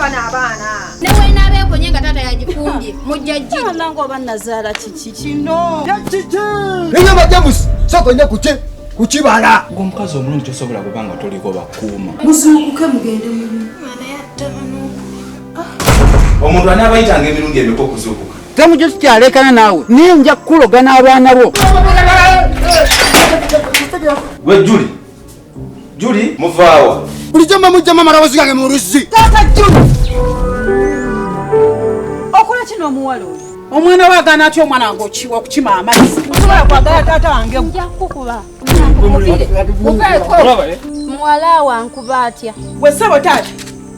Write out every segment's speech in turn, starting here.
Bano abaana. Ne bw'enaabeekonye nga taata yagifumbye mujja ggi. Nange oba nazaala kiki kino? Enyama James sooka olina kuki kukibala. Ng'omukazi omulungi tosobola kuba nga toliko bakuuma. Muzuukuke mugende mulimu. Omuntu anaabayitanga emirundi emeka okuzuukuka? Temujjo sikyalekana naawe naye nja kukuloga n'abaana bo. Gwe Juli, Juli muvaawa. Bulijjo mwe mujjamu amaloboozi gange mu luzzi. Taata Juli! Okola kino omuwala oyo? Omwana we agaana atya omwana wange okukima amazzi? Osobola kwagala taata wange? Nja kukuba. Muwala wankuba atya? Gwe ssebo taata,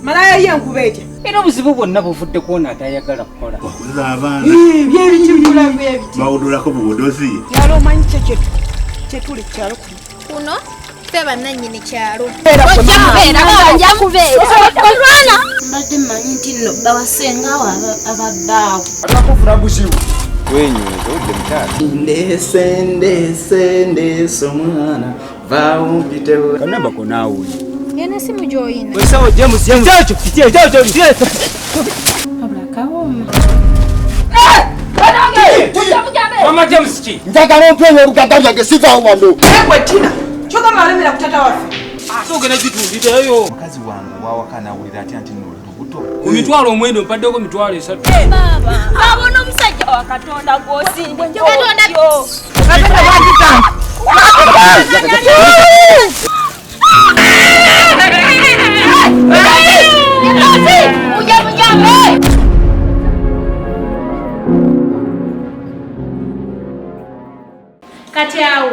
malaya ye nkuba etya? Era obuzibu bwonna buvudde kwona atayagala kukola. Wakuza abaana. Byebiki byebiki. Bawudulako buwudozi. Kyalo omanyi kye kyetuli ku kyalo kuno. Kuno ffe bannannyini kyalo. Ojja kubeera, nja kubeera. Olwana. Mbadde mmanyi nti nno bawasengawo ababbaawo. Atakufuna buzibu. Wenyweza odde mukyala. Ndeese ndeese ndeese omwana vaawo mpitewo. Kanamba ko naawe. Eno essimu gy'oyina. Wesawo James James. Kyekyo kiki ekyo kiki. Wabula kawooma. Mama James ki? Njagala ompe olugagga lyange sivaawo wano. Gwe Tina, kyogamba walemera ku taata waffe. Ate ogenda gitundirayo. Mukazi wange owawaka n'awulira atya nti nno oli lubuto? Ku 90,000 mpaddeko 30,000. Baaba, abona omusajja wa Katonda gw'osindika. Katonda. Kati awo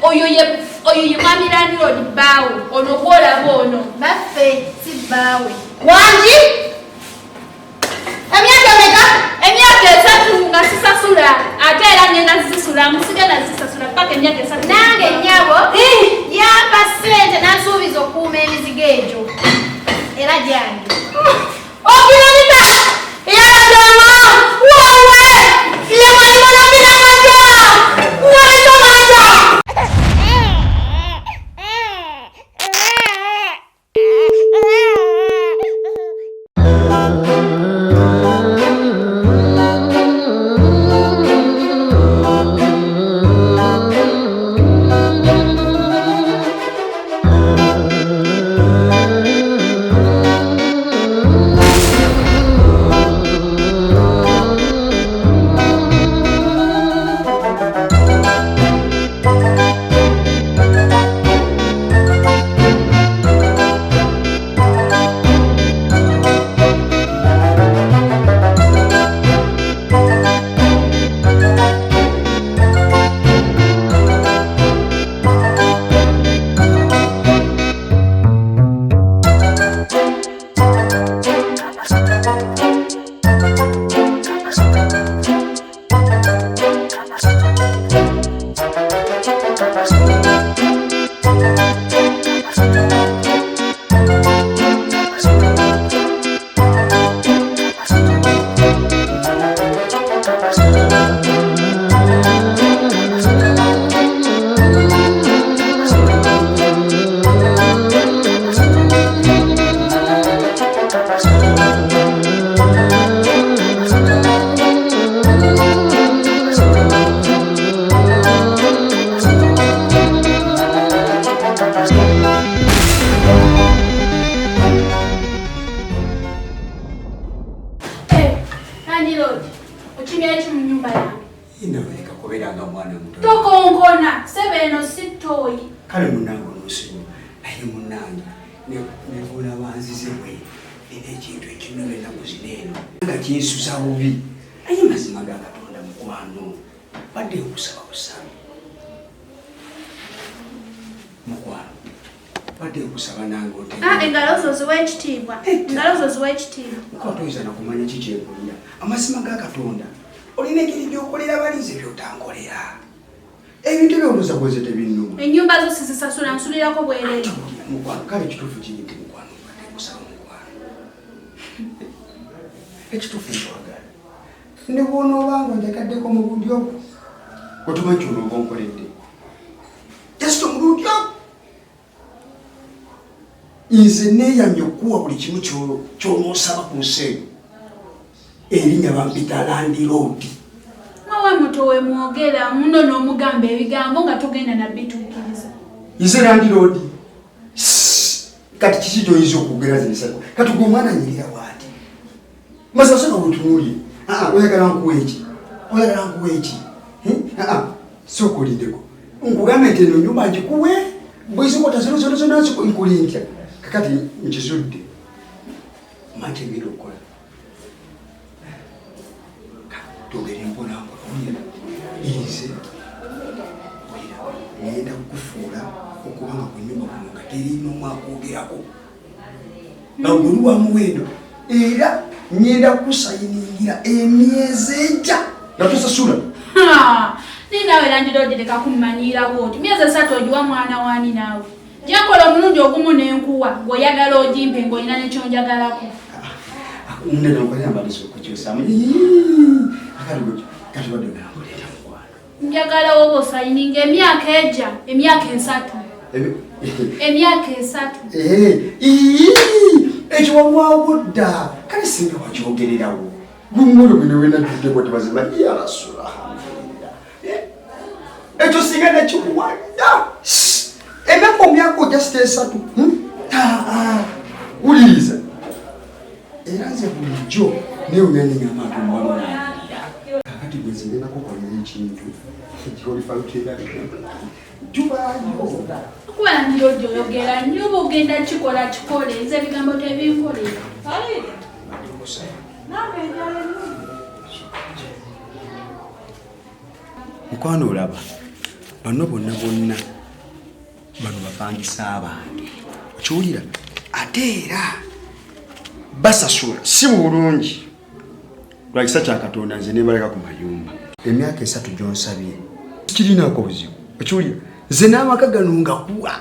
oyo ye oyo ye mwami landlord bbaawe ono gw'olaba ono baffe si bbaawe. Wangi emyaka emeka? Emyaka 3 nga sisasula ate era ngenda zisasula musigala zisasula paka emyaka 3. Nange nnyabo yampa ssente n'ansuubiza okukuuma emizigo egyo era gyange. Okiramita yalajama wawe yemalimalabiramaja walitomanja. Tokonkona sebe eno si ttooyi. Kale munnange onoosiima naye munnange nevuuna banzize bwe nina ekintu ekinnuma ennaku zino eno nga kinsuza bubi naye mazima ga Katonda mukwano badde nkusaba busabi mukwano badde nkusaba nange ote. Engalo zo ziwa ekitiibwa. Engalo zo ziwa ekitiibwa. Mukwano toyinza na kumanya ki kye mpulira. Amazima ga Katonda olina engeri gy'okolera balinze by'otankolera. Ebintu by'olowooza kweze tebinnuma. Ennyumba zo sizisasula nsulirako bwereere. Mukwano kale ekituufu kiri nti mukwano mbadde nkusaba mukwano. Ekituufu nkwagala. Ne bw'onooba nga onjagaddeko omulundi ogwo, otumanyi ky'onooba onkoledde. Just omulundi ogwo. Nze neeyamye okukuwa buli kimu ky'onoosaba ku nsi eno. Erinnya bampita landiroodi. Mwawe muto we mwogera muno n'omugamba ebigambo nga togenda na bituukiriza. Nze landiroodi. Kati kiki gy'oyinza okwogera ze nsako? Kati gwe omwana anyirira bw'ati. Maze sooka wetunuulire. Oyagala nkuwe ki? Oyagala nkuwe ki? Sooka olindeko. Nkugambe nti eno ennyumba ngikuwe, bwezikota zino zona zona nkulintya. Kakati nkizudde. Manyi kyengenda okukola. Twogere mpola mpola, owulira? Nze ngenda kukufuula okuba nga ku nnyumba kuno nga teri n'omu akwogerako. Nga gwe oli wa muwendo. Era ngenda kukusayiningira emyezi ejja nga tosasula. Naye naawe landiroodi leka kummanyiira bw'otyo. Myezi esatu ogiwa mwana w'ani naawe? Gye nkola omulundi ogumu ne nkuwa, ng'oyagala ogimpe ng'olina ne ky'onjagalako. Ndeda nkolera mbaliza okukyusaamu. Kati wadde ogambuleeta mukwano. Njagala woba osayininga emyaka ejja, emyaka esatu. Emyaka esatu. Ekyo wamwawo dda. Kale singa wakyogererawo. Gumulu guno wenajjuddeko tebazima yarasula. Ekyo singa nakikuwa dda. Emyaka omyaka just esatu. Wuliriza. Era nze bulijjo neewunya nengamba nti omuwala onaalirira. Kakati gwe nze ngenda kukolera ekintu ekyolifalukyerabira. Tubaayo. Kuba landiroodi oyogera nnyo oba ogenda kikola kikole, nze ebigambo tebinkolera. Mukwano olaba bano bonna bonna bano bapangisa bange, okiwulira? Ate era basasula si mu bulungi lwa kisa kya Katonda, nze nembaleka ku mayumba emyaka esatu gy'onsabye kirinaako buzibu, okiwulira? Nze n'amaka gano nga kuwa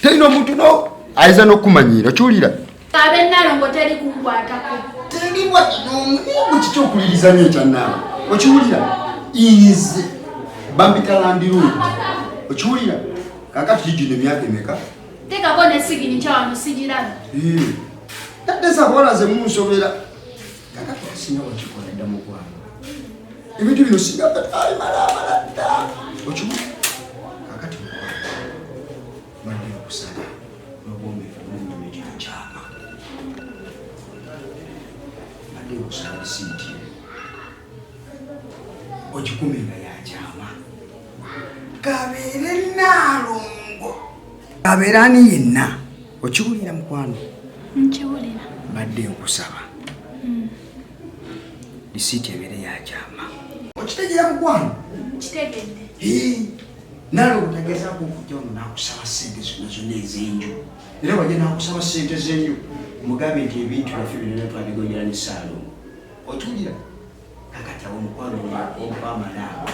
terina omuntu no ayinza n'okukumanyiira, okiwulira? Ab'ennalongo teri kunkwatako. Teribwa n'omulimu kiki okuliriza nnyo ekyannange, okiwulira? Nze bampita landiroodi, okiwulira? Kaakati gigino emyaka emeka? Teekako ne siginikya wano sigiraba. Tadde sakola nze munsobera. Kaakati asinga wakikola dda mukwano. Ebintu bino singa alimala amala dda. Okiwulira? Kaakati mukwano badde okusaba n'obwombeefu bulungi ekyo kyama. Badde okusaba risiiti ogikume nga yakyama. Kabeere Nnaalongo, kabeere ani yenna, okiwulira mukwano? Nkiwulira. Badde nkusaba risiiti ebeere yakyama. Okitegeera mukwano? Nkitegedde. Nnaalongo tagezaako okujja wano n'akusaba ssente zonna zonna ez'enju. Era wajja n'akusaba ssente z'enju, mugambe nti ebintu byaffe byonna twabigondera ne Ssaalongo. Okiwulira? Kakati awo omukwano okwamala awo.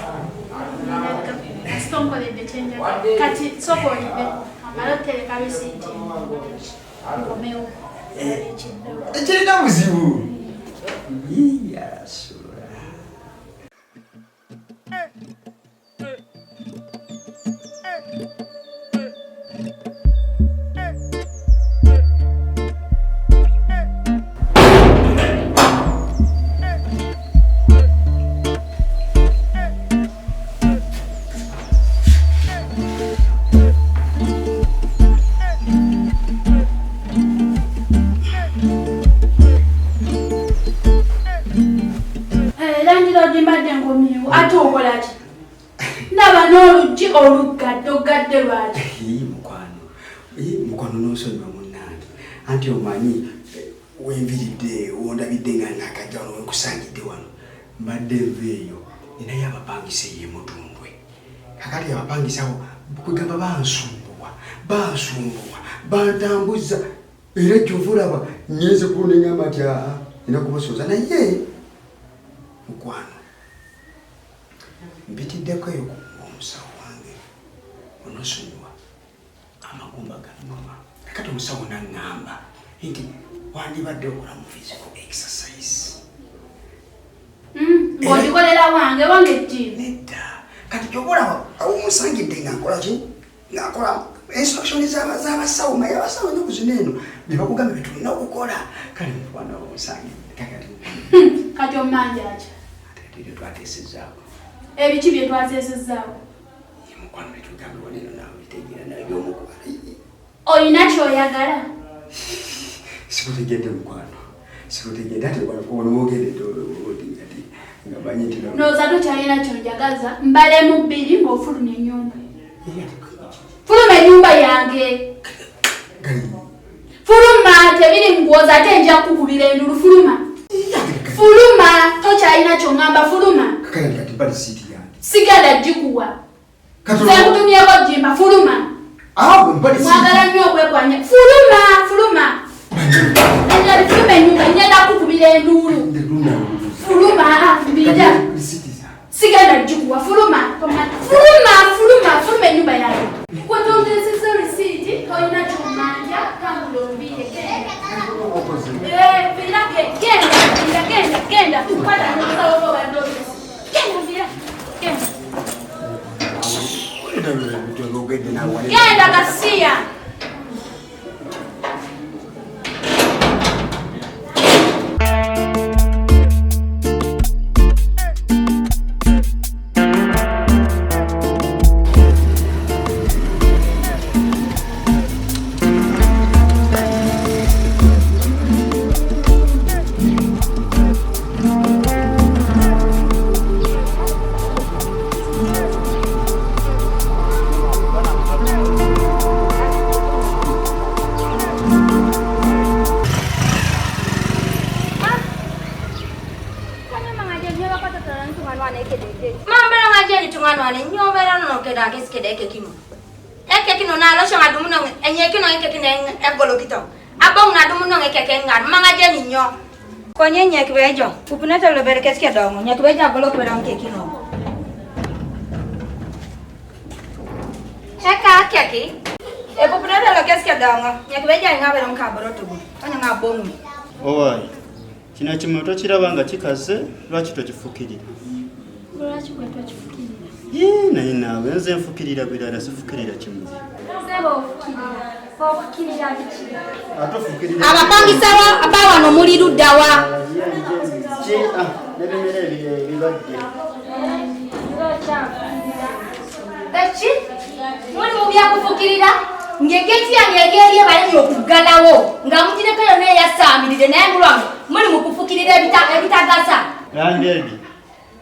Kasita onkoledde kye njagala. Kati sooka olinde amale otereka risiiti nkomewo. Ekirina buzibu. Yarasula. Ate okola ki? Ndaba n'oluggi oluggadde, ogadde lwaki? Mukwano, mukwano n'onsonyiwa munnange. Anti omanyi wenviridde, wondabidde nga nakajja wano, wenkusangidde wano. Mbadde nva eyo, ninayo abapangisa eyo e Mutundwe. Kakati abapangisa abo kwegamba bansumbuwa, bansumbuwa, bantambuza. Era ky'ova olaba ngenze ku luno ne ngamba nti aa, nina kubasooza. Naye mukwano mpitiddeko eyo ku omusawo wange, onosonyiwa amagumba gannuma. Kakati omusawo n'aŋŋamba nti wandibadde okola mu physical exercise. Ng'ogikolera wange, wange gym. Nedda. Kati ky'oba olaba awo omusangidde nga nkola ki? Nga nkola Instruction z'abasawo, maye abasawo ennaku zino eno bye bakugamba bye tulina okukola. Kale mukwano osangidde kakati. Kati omanja ki? Ate ebyo twateesezzaako. Ebiki bye twateesezzaako? Ye mukwano bye tugambye wano eno naawe bitegeera naye by'omukwano. Olina ky'oyagala? Sikutegedde mukwano. Sikutegedde ate wano woogedde ati nga manyi nti Ndowooza tokyalina ky'onjagaza. Mbalemu bbiri ng'ofulumya ennyumba. Fuluma ennyumba yange. Fuluma, tebiri mukuwoza ate nja kukubira endulu. Fuluma. Fuluma, tokyalina ky'oŋŋamba, fuluma. Kale kati mpa risiiti yange. Sigenda gikuwa. Kati Nze nkutumyeko jimba, fuluma. Awo mpa risiiti. Mwagala nnyo okwekwanya. Fuluma, fuluma. Enjali fuluma ennyumba, ngenda kukubira enduulu. Fuluma, mbira. Risiiti zange. Sigenda gikuwa, fuluma. Fuluma, fuluma, fuluma ennyumba yange. Kwetondeeseza risiiti, tolina ky'ommanja, tambula onviire, genda. Eh, viira, genda, genda, genda, genda. Kwata n'omusawo gwo obadde obizi. Genda, viira, genda. Genda gasiya. Konye nyek bejo, upineta lobere keske dongo, nyek bejo agolo kwe dong kekino. Eka keki. E pupineta lo keske dongo, nyek bejo ngabe dong kaboro tubu. Onya ngabongu. Owaayi, kino ekimuli tokiraba nga kikaze, lwaki tokifukirira? Lwaki gwe tokifukirira? Yee, naye naawe nze nfukirira birala, sifukirira kimuli. Nze bw'ofukirira, ofukirira biki? Ate ofukirira Abapangisa aba wano muli ludda wa? Ki, ah, n'ebimera ebibadde. Eki? Muli mu byakufukirira? Ng'eggeeti yange eri eri ebalemye okuggalawo nga mugireko yonna eyasaamirire naye mulwange muli mu kufukirira ebitagasa. Landlady,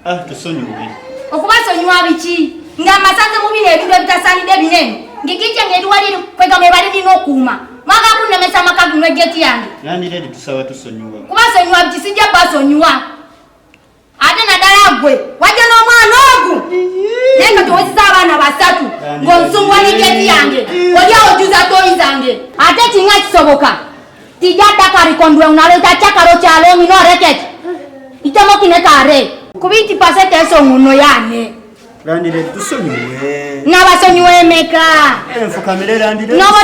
ah, tusonyiwe. Okubasonyiwa biki? Nga mmasanze mu bino ebintu ebitasaanidde binene. Ng'eggeeti yange eri wali eri kwegamba ebali lirina okuuma. Mwagala kunnemesa amaka gino eggeeti yange. Landlady, tusaba tusonyiwa. Kubasonyiwa biki? Sijja kubasonyiwa. Ate naddala ggwe wajja n'omwana ogu naye nga towezeza abaana basatu ng'onsumbuwa n'eggeeti yange oli awo ojuza toyi zange ate kinga kisoboka tija dakarikondwe unaleta chakaro kyalongi noreket itemo kine kare kubinti pasete esonguno yane. Landlady, tusonyiwe. Nabasonyiwa emeka? Eh, nfukamire landlady. N'oba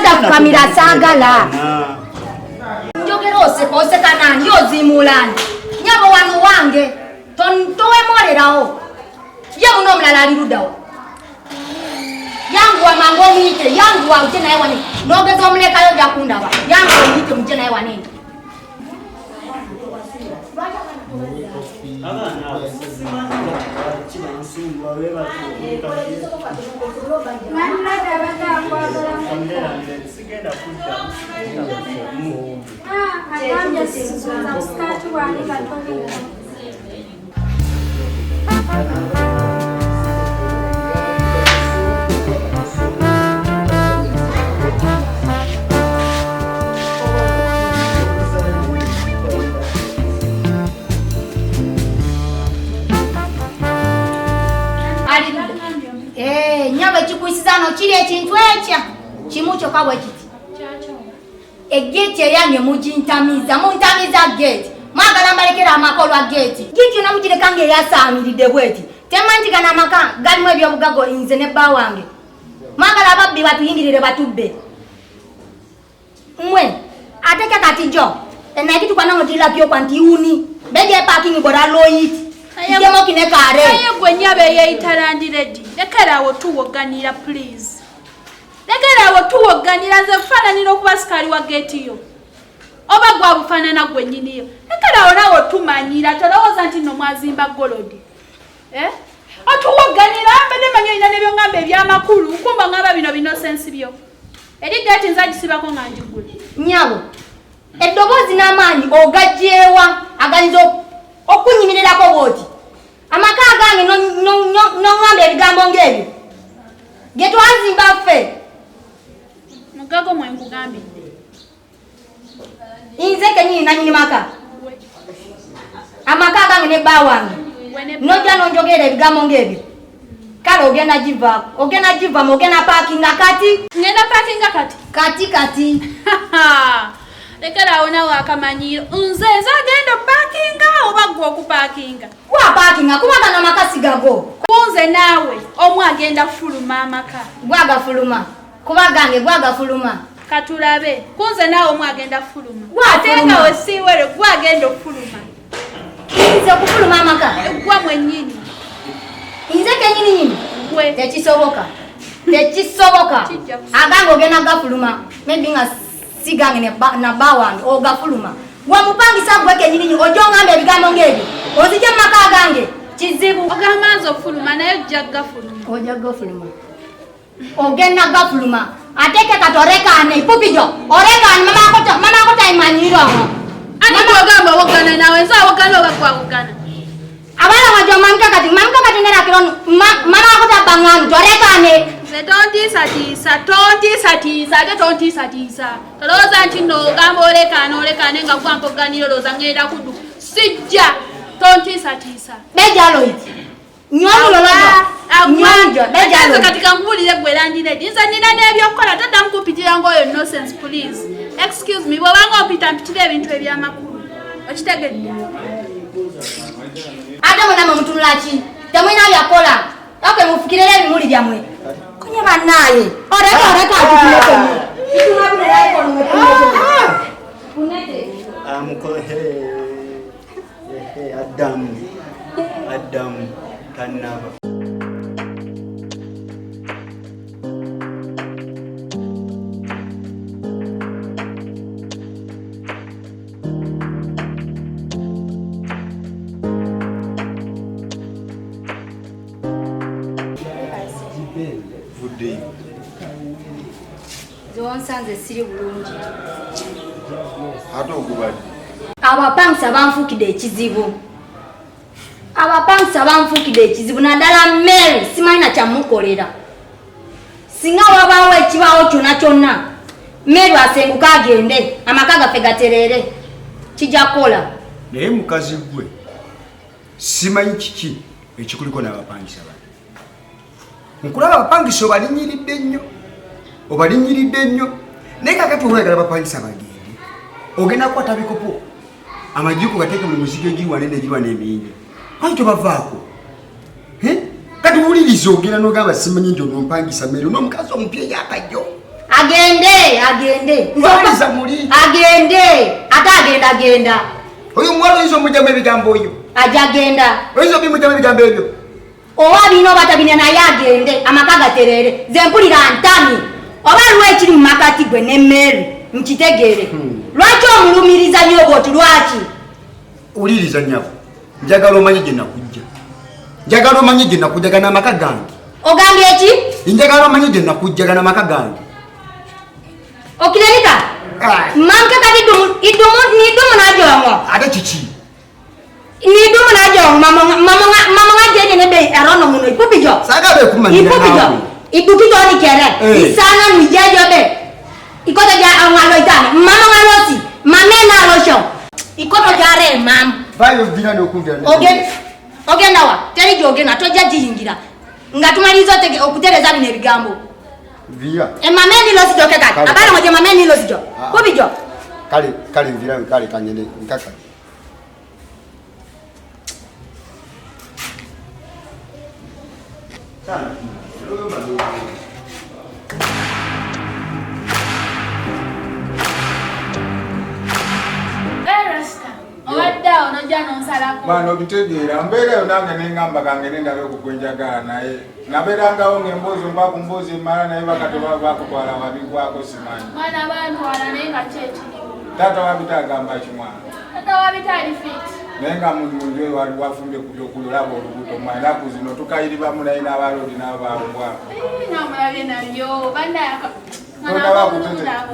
saagala. Ah. Njogera oseka oseka nani ozimuulani nyabo wano wange towemolerawo ye muno omulala ali luddawo yanguwa mangu omuyite yanguwa ujje naye wane n'ogeza omulekayo ojja kundaba yanguwa omuyite mujje naye wane. Abaana abo simanyi lwaki bansumbuwa bwe batyo. Landlord abadde akwagala. Nfukamire landlady, sigenda kudda. Ah, agambye sisuza busikaati bwange nga toliiwo. Eh, nyabo ekikuyisiza no kiri ekintu ekya kimu kyokka bwe kiti. Eggeeti eyange mugintamiza, muntamiza geeti. Mwagala mbalekera amaka olwa geeti. Geeti yonna mugireka ng'eyasaamiridde bweti. Temanyi nti gano amaka galimu ebyobugagga nze ne bba wange. Mwagala ababbi batuyingirire batubbe. Mmwe, ate ke kati jo, enaki tukwana ng'otira pyokwa nti uni. Beje parking bora loyit. Itemo kine kare. Naye gwe nnyabo eyeeyita landlady, lekera awo tuwoganira please. Lekera awo tuwogganira nze kufaananira okuba sikaali wa geeti yo. Oba gwabufaanana gwe nnyiniyo. Lekera awo naawe otumanyira tolowooza nti nno mwazimba golodi. Eh? Otuwogganira mbadde manyi olina n'ebyongamba ebyamakulu kumba ngamba bino binosensi byo. Eri geeti nze agisibako nga ngigule. Nnyabo, eddoboozi n'amaanyi ogaggyewa agayinza okunyimirirako bw'oti? Amaka agange n'oŋŋamba ebigambo ng'ebyo ge twazimba ffe. Mugago mwe nkugambidde. Nze kennyini nannyini maka. Amaka agange ne bba wange. N'ojja n'onjogerera ebigambo ng'ebyo. Kale ogenda givaako, ogenda givamu, ogenda paakinga kati. Ngenda paakinga kati. Kati kati. Lekera awo nawe akamanyiiro. Nze nze agenda opaakinga oba ggwe okupaakinga? Gwe apaakinga kuba gano amaka si gago. Kunze naawe omu agenda kufuluma amaka. Gwe agafuluma kuba gange gwe agafuluma. Katulabe kunze naawe omu agenda kufuluma. Gwe Ate nga wesiiwere gwe agenda okufuluma. Nze okufuluma amaka? Gwe mwennyini. Nze kennyini nyini? Gwe. Tekisoboka. Tekisoboka. Agange ogenda gafuluma. Maybe nga si gange na bba wange ogafuluma. Wamupangisa gwe kennyini nyini ojja ongamba ebigambo ng'ebyo. Ozijja mu maka agange. Kizibu. Ogamba nze okufuluma naye ojja gafuluma. Ojja gafuluma. Ogenda gafuluma. Ate ke kati orekaane ipupijo. Orekaane mama ako taimanyiro awo. Ani gw'ogamba owoggana naawe nze awoggana oba gwe awoggana? Abaana bajja mamka kati, mamka kati nera kirono, mama ako tabangano, torekaane. Nze tontiisatiisa, tontiisatiisa, ate tontiisatiisa. Tolowooza nti nno ogamba olekaane, olekaane nga gwa mpogganira olowooza ŋŋenda kudduka. Sijja, tontiisatiisa. Beja Lloyd. Nyonjo, beja Lloyd. Kati kankubuulire gwe landlady, nze nnina n'ebyokukola, toddamu kumpitira ng'oyo nonsense please. Excuse me, bw'obanga ompita mpitira ebintu eby'amakulu. Okitegedde? Ate mwenna mwe mutunula ki? Temulina byakola. Okay, mufukirire ebimuli byammwe. Konye bannaaye. Oreka, oreka, atutuneko. Adamu, Adamu, tannaba. Zonsanze siri bulungi. Ate ogubadde. Abapangisa banfuukidde ekizibu. Abapangisa banfuukidde ekizibu naddala Mary simanyi na kyamukolera. Singa wabaawo ekibaawo kyonna kyonna, Mary asenguke agende, amaka gaffe gatereere. Kijja kukola. Naye mukazi gwe simanyi kiki ekikuliko n'abapangisa bano. Nkulaba abapangisa obalinyiridde nnyo. Obalinyiridde nnyo. Naye kaakati oyagala abapangisa bagende. Ogenda kukwata bikopo. Amajjuko gateeke buli muzigo egiriwa n'egiriwa n'emiyinja. Lwaki tobavaako? Kati wuliriza ogenda n'ogamba simanyi nti ono mpangisa Mary, n'omukazi omupya eyakajjo. Agende, agende. Wuliriza muli. Agende, ate agenda agenda. Oyo omuwala oyinza omugyamu ebigambo oyo. Ajja agenda. Oyinza obimugyamu ebigambo ebyo. Oba bino oba tabina naye agende, amaka gatereere. Nze mpulira ntami. Oba aliwo ekiri mu makati gwe ne Mary, nkitegeere. Lwaki omulumiriza nnyo bw'oti, lwaki? Wuliriza nnyabo, njagala omanye gye nakujja. Njagala omanye gye nakujja gano amaka gange. Ogambye ki? Njagala omanye gye nakujja gano amaka gange. Okirenika? Mamke kati idumu, nidumu najongo. Ate kiki? Nidumu najongo, mama nga jenye nebe erono muno, ipupijo. Saga be kumanyira Ipupijo. naawe. Idukito ni kere. Isana ni jejo be. Ikoto ja angalo itane. Mama nga losi, mame na losho. Ikoto ja re mam. Bayo vina no kumvira. Ogenda wa? Teri jogenda tojja jiyingira. Nga tumaliza okutereza bino ebigambo. Via. Mame ni losi joke kati. Kale. Abana moja mame ni losi jo. Kubi jo. Kale, kale mvira kale kanyende nkaka. Rasta, obadde awo awo nojja nonsalako. Mwana obitegeera mbeera yo nange nengamba kange nendabe okugwenjagala naye nabeerangawo ng'emboozi mba ku mboozi emala naye bakati baba bakutwala wabigwako simanyi. Mwana bantwala naye nga ki ekiriwo? Taata wabita agamba ki mwana? Taata wabita ali fit. Naye nga munju wali wafumbye ku byokulya olaba olubuto mwana ennaku zino tukayiribamu naye n'abaloodi n'abambwa. Namulabye nabyo bannayaka.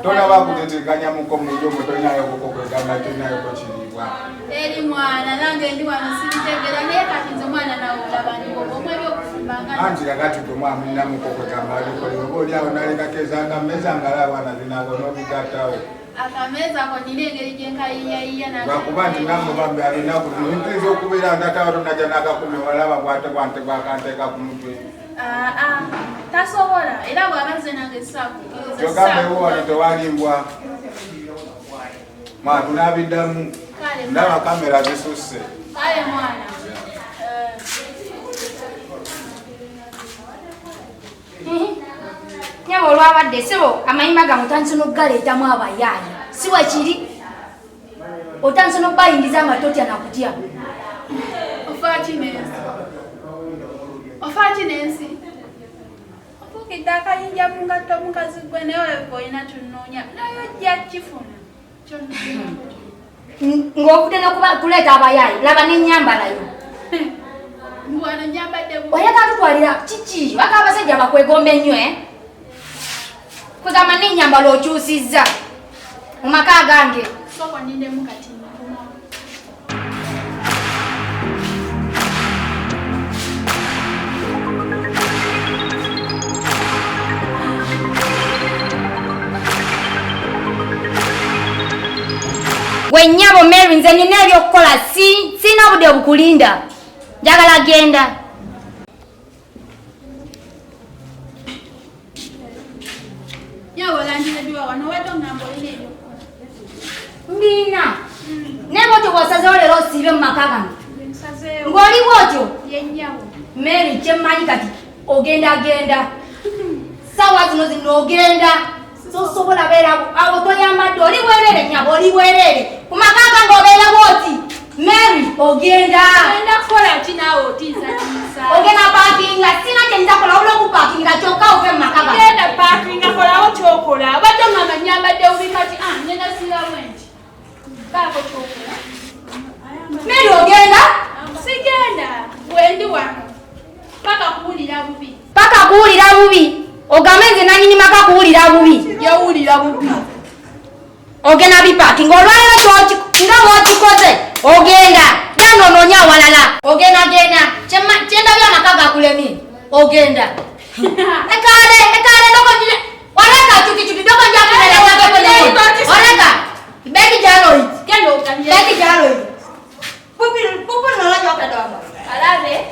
Tonaba kuteteganyamuko munju omwo tolinayo kukokwegamba tolinayo kiriibwa. Eri mwana nange ndi wano sibitegera naye kati nze mwana nawe olaba ndi omwe ebyokufumba nga. Anti kakati gwe mwana mulinamuko kwegamba abikolera oba oli awo nalekako ezanga mmeeza ngala abaana zinaabo n'obigattawo. Akameeza ako nina engeri gye nkayiiyayiiya nako. Lwakuba nti nammwe bambi alinaku zino ntuyinza okubeera ndatawo tonajja n'akakumi olaba bw'ate bwante bwakanteeka ku mutwe. Aa, tasobola era bw'aba azze nange saakukkiriza. Kyokka mbewo wano tewali mbwa. Mwana tunaabiddamu. Ndaba kamera zisusse. Kale mwana. Nyabo olwabadde ssebo amayimba gange otandise n'okugaleetamu abayaaye si bwe kiri otandise n'okubayingiza nga totya na kutya. Ofa ki n'ensi? Ofa ki n'ensi? Ofuukidde akayinja mu ngatto mukazi gwe naye olabika olina ky'onnoonya naye ojja kukifuna. Ng'ovudde n'okuleeta abayaaye laba n'ennyambala yo. Wano nyambadde bubi. Oyagala tutwalira kiki? Waka abasajja bakwegomba ennyo eh? Kugamba n'ennyambala okyusizza mu maka gange. Sooka onnindemu kati nkomawo. Gwe nnyabo Mary nze nina ebyokukola sirina budde bukulinda. Njagala genda. Nnyabo olangiridwa wano obadde ongamba olina ebyokukola. Mbirina. Naye bw'otyo bw'osazeewo leero osiibe mu maka gano. Nsazeewo. Ng'oli bw'otyo? Ye nnyabo. Mary kye mmanyi kati ogenda genda. Ssaawa zino zino ogenda. Tosobola beera awo toyambadde oli bwereere nnyabo oli bwereere. Ku maka gange obeera bw'oti. Mary ogenda. Ogenda kukola ki naawe otiisatiisa? Ogenda paakinga sirina kye nnyinza kukola wabula okupaakinga kyokka ove mu maka gange. Genda paakinga kolawo ky'okola. Obadde ongamba nnyambadde bubi kati ngenda siba bwe nti. Baako ky'okola. Mary ogenda? Sigenda wendi wano paka kuwulira bubi. Paka kuwulira bubi. Ogambe nze nannyini maka kuwulira bubi. Yawulira bubi. Ogenda bipaakinga olwaleero nga bw'okikoze ogenda genda onoonye awalala ogenda genda kyendabye amaka gakulemye ogenda. Ekaale ekaale doko njire oreka chuki chuki doko nja kumera chake kwenye oreka beki jalo hii Genda ogamye. Beki jalo hii pupi pupi nalaja wakadama alabe.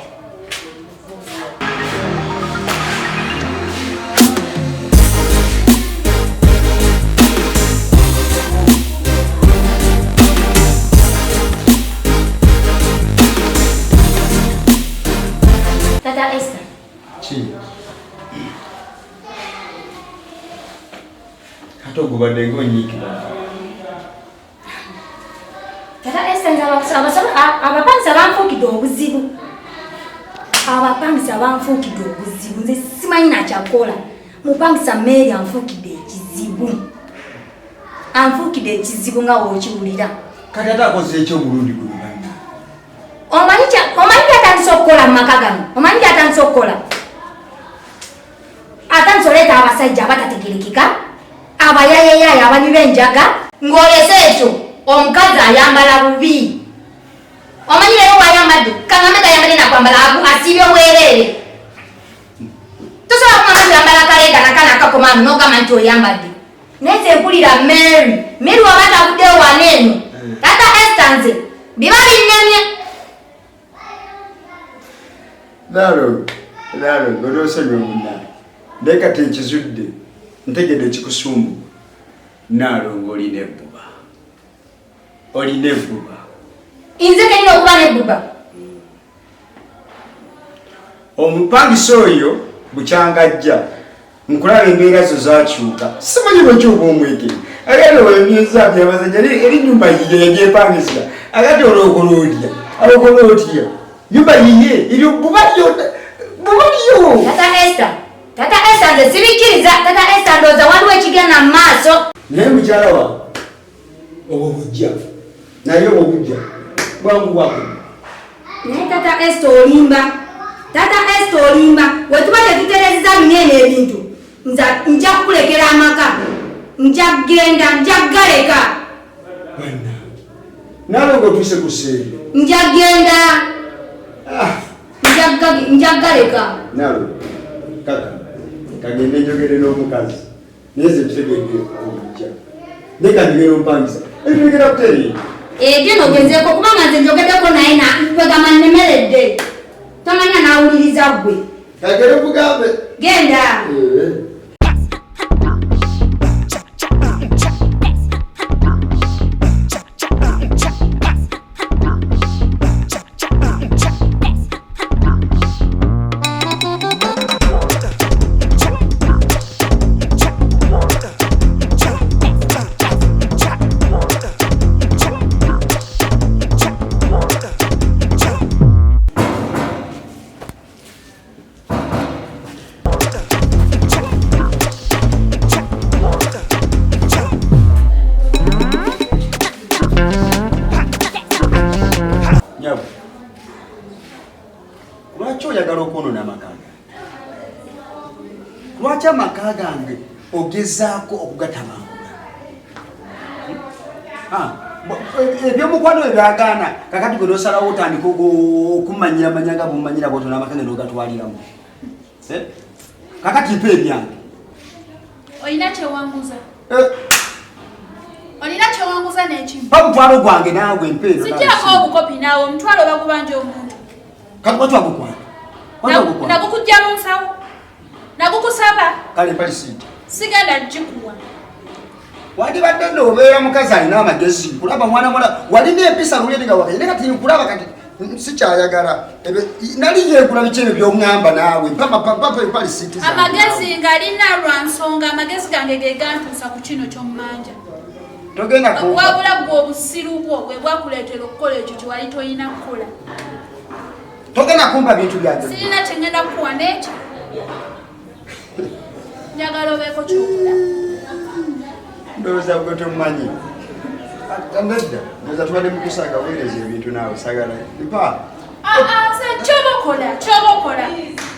Tata Esther. Ki? Ate ogubadde ng'onyiikira. Tata Esther nze abapangisa banfuukidde obuzibu. Abapangisa banfuukidde obuzibu. Nze simanyi nakyakola. Mupangisa Mary anfuukidde ekizibu. Anfuukidde ekizibu nga w'okiwulira. Kati ate akoze ekyo omulundi guno banna. Omanyi kyatandise okukola mu maka gano? Omanyi kyatandise okukola? Atandise oleeta abasajja abatategerekeka, abayayeyaaya abanywi b'enjaga, ng'olese ekyo omukazi ayambala bubi. Omanyi leero bw'ayambadde, kaŋŋambe tayambadde na kwambala, asiibye bwereere. Tosobola kugamba nti oyambala kaleega nakano akakoma ano n'ogamba nti oyambadde. Naye nze mpulira Mary, Mary waba tavuddeyo wano eno. Tata Esther nze biba binnemye. Nalo, nalo, onoosonyiwa munnange. Naye kati nkizudde, ntegedde ekikusumbuwa. Naalongo olina ebbuba. Olina ebbuba. Nze kennyini okuba n'ebbuba. Omupangisa oyo bukyanga ajja nkulaba embeera zo zakyuka simanyi lwaki oba omwekere agenda wemyeza byabazanya eri nyumba yiye yagyepangisa Akati olwokola otya? Alokola otya? Nyumba yiye eri buba lyonna buba lyo. Tata Esther, Tata Esther nze sibikkiriza. Tata Esther ndowooza waliwo ekigenda mu maaso. Naye mukyala wange obwo bujja naye obwo bujja bwangu bwako. Naye Tata Esther olimba. Tata Esther olimba. Wetuba tetuterezza bino eno ebintu nza nja kukulekera amaka. Nja kugenda, nja kugaleka. Naawe ng'otuuse ku sseeri. Nja kugenda. Nja kugaleka. Naawe kaka kagende njogere n'omukazi naye nze nkitegedde obujja naye kanjogere omupangisa ebintu bigenda kutereera. Genda ogezeeko kubanga nze njogeddeko naye kwegamba nnemeredde. Tomanya n'awuliriza ggwe. Kagere kugambe. Genda. Nyabo, lwaki oyagala okwonoona amaka gange? Lwaki amaka gange ogezaako okugatabangula? Ebyomukwano ebyagaana kakati gwe nosalawo otandika okumanyira manya nga bwomanyira bwotyo n'amaka ge n'ogatwaliramu. Kakati mpa ebyange. Olina kyewanguza? Olina kyewanguza n'ekimu? Mpa omutwalo gwange naawe mpa eno. Sijjaako obukopi naawe, omutwalo bagubanja omuntu. Kati waki wagukwana? Waki wagukwana? Nagukujja mu nsawo. Nagukusaba. Kale mpa lisiiti. Sigenda gikuwa. Wandibadde nno obeera mukazi alina amagezi. Nkulaba mwana muwala, walina empisa luli eri nga wakati. Naye kati nkulaba kati sikyayagala. Nali nyenkula biki ebyo by'oŋŋamba naawe. Mpa mpa mpa mpa lisiiti zange. Amagezi ngalina lwa nsonga, amagezi gange ge gantuusa ku kino ky'ommanja. Togenda kumpa. Wabula ggwe obusiru bwo bwe bwakuleetera okukola ekyo kye wali tolina kukola. Togenda kumpa bintu byange. Sirina kye ŋŋenda kukuwa n'ekyo. Njagala obeeko ky'okola. Ndowooza gwe tomumanyi. Nedda, ndowooza tubadde mu kusaaga weereza ebintu naawe saagala. Mpa. Nze kyoba okola, kyoba okola.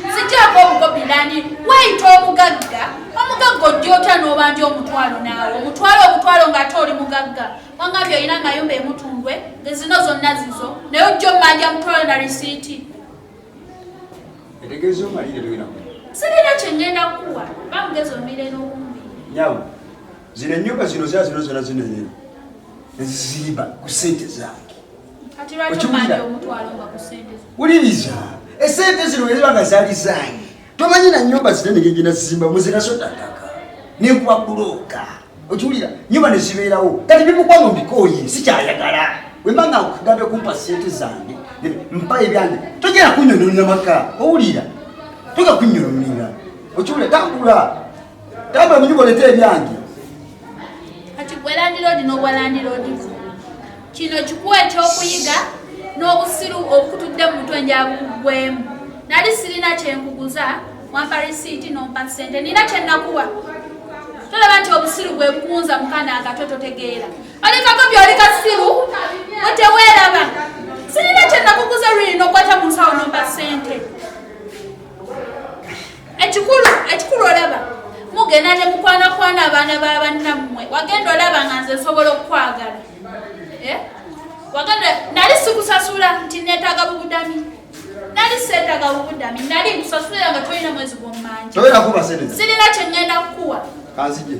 Nzigyako obukopi nani, weeyita omugagga. Omugagga ojja otya n'obanja omutwalo naawe? Omutwalo, omutwalo ng'ate oli mugagga. Wangambye olina amayumba e Mutundwe, nze zino zonna zizo. Naye ojja ommanja mutwalo na risiiti. Etegeeza omalire togenda kunywa. Sirina kye ŋŋenda kukuwa, ba mugezi omire n'okumbi. Nyawo, zino ennyumba zino za zino zonna zino eno. Nzizimba ku ssente zange. Kati lwaki Okiwulira? omanja omutwalo nga ku ssente zo? Wuliriza, essente zino bwe ziba nga zaali zange. Tomanyi na nnyumba zinene ngeri gye nazizimba, muzirasota ttaka. Nenkuba bbulooka. Okiwulira? Nnyumba ne zibeerawo. Kati bimukwano mbikooye, sikyayagala. Bwe mba nga nkugambye kumpa ssente zange, mpa ebyange. Togenda kunnyononera maka, owulira? Togenda kunnyononera. Okiwulira? Tambula. Tambula mu nnyumba oleete ebyange. Kati gwe landiroodi n'obwa landiroodi bwo. Kino kikuwa ekyokuyiga n'obusiru obukutudde mu mutwe njabukuggwemu. Nali sirina kye nkuguza, wampa risiiti n'ompa ssente, nina kye nakuwa. Tolaba nti obusiru bwe bukuwunza mu kaana akato totegeera. Oli kakopi, oli kasiru, gwe teweeraba. Sirina kye nakuguza luli n'okwata mu nsawo n'ompa ssente. Ekikulu olaba mugenda ne mukwanakwana abaana ba bannammwe. Wagenda olaba nga nze nsobola okukwagala. Wagenda, nali sikusasula nti neetaaga bubudami. Nali seetaaga bubudami, nali nkusasulira nga tolina mwezi gw'ommanja. Togenda kumpa ssente zange. Sirina kye ŋŋenda kukuwa. Kanzije.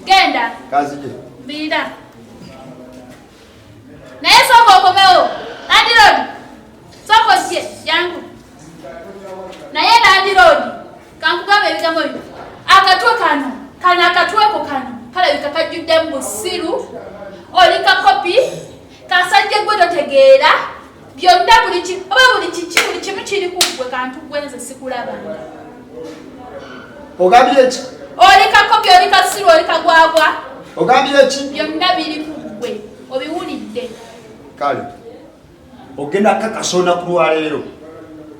Genda. Kanzije. Mbiira. Naye sooka okomewo. Landiroodi. Sooka ojje, jangu. Naye landiroodi, kankugambe ebigambo bino. Akatwe kano, kano akatweko kano, kalabika kajjuddemu busiru, oli kakopi, kasajja gwe totegeera, byonna buli ki, oba buli kiki, buli kimu kiri ku ggwe, kantu ggwe nze sikulabanga. Ogambye ki? Oli kakopi, oli kasiru, oli kagwagwa. Ogambye ki? Byonna biri ku ggwe, obiwulidde. Kale ogenda kakasa olunaku lwaleero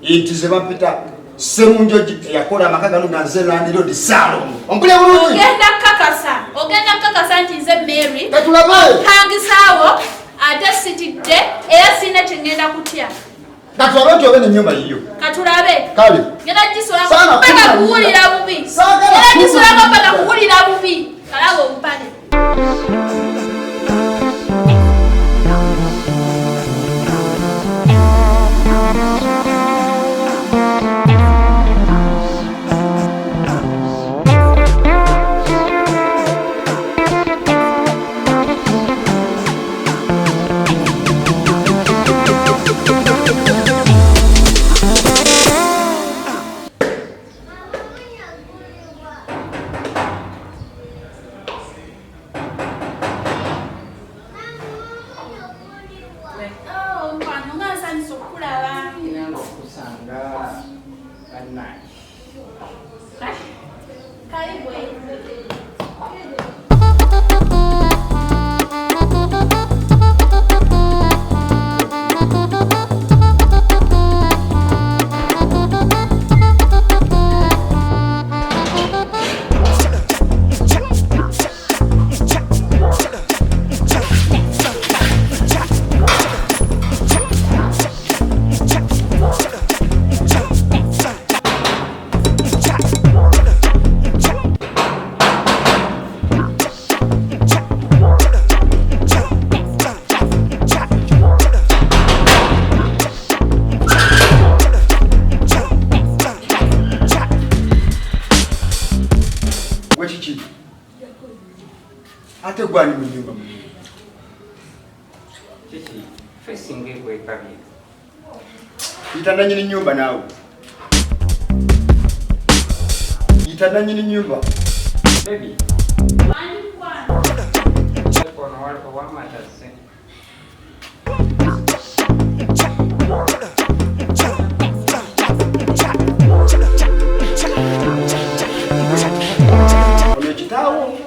nti ze bampita Sserunjogi eyakola amaka gano nga nze landiroodi Ssaalongo. Ompulira bulungi? Ogenda kakasa, ogenda kakasa nti nze Mary. Katulabe. Opangisaawo ate sitidde era sirina kye ngenda kutya. Katulabe nti obe n'ennyumba yiyo. Katulabe. Kale. Ngenda gisulako paka kuwulira bubi. Ngenda gisulako paka kuwulira bubi. Kalaba obupale. Wekiki ate gwani mu nyumba muno? Kiki fesinga ekwekabye. Yita nanyini nyumba naawe. Yita nanyini nyumba. Baby. Ono waliwo wamataze. Ono kitaawo.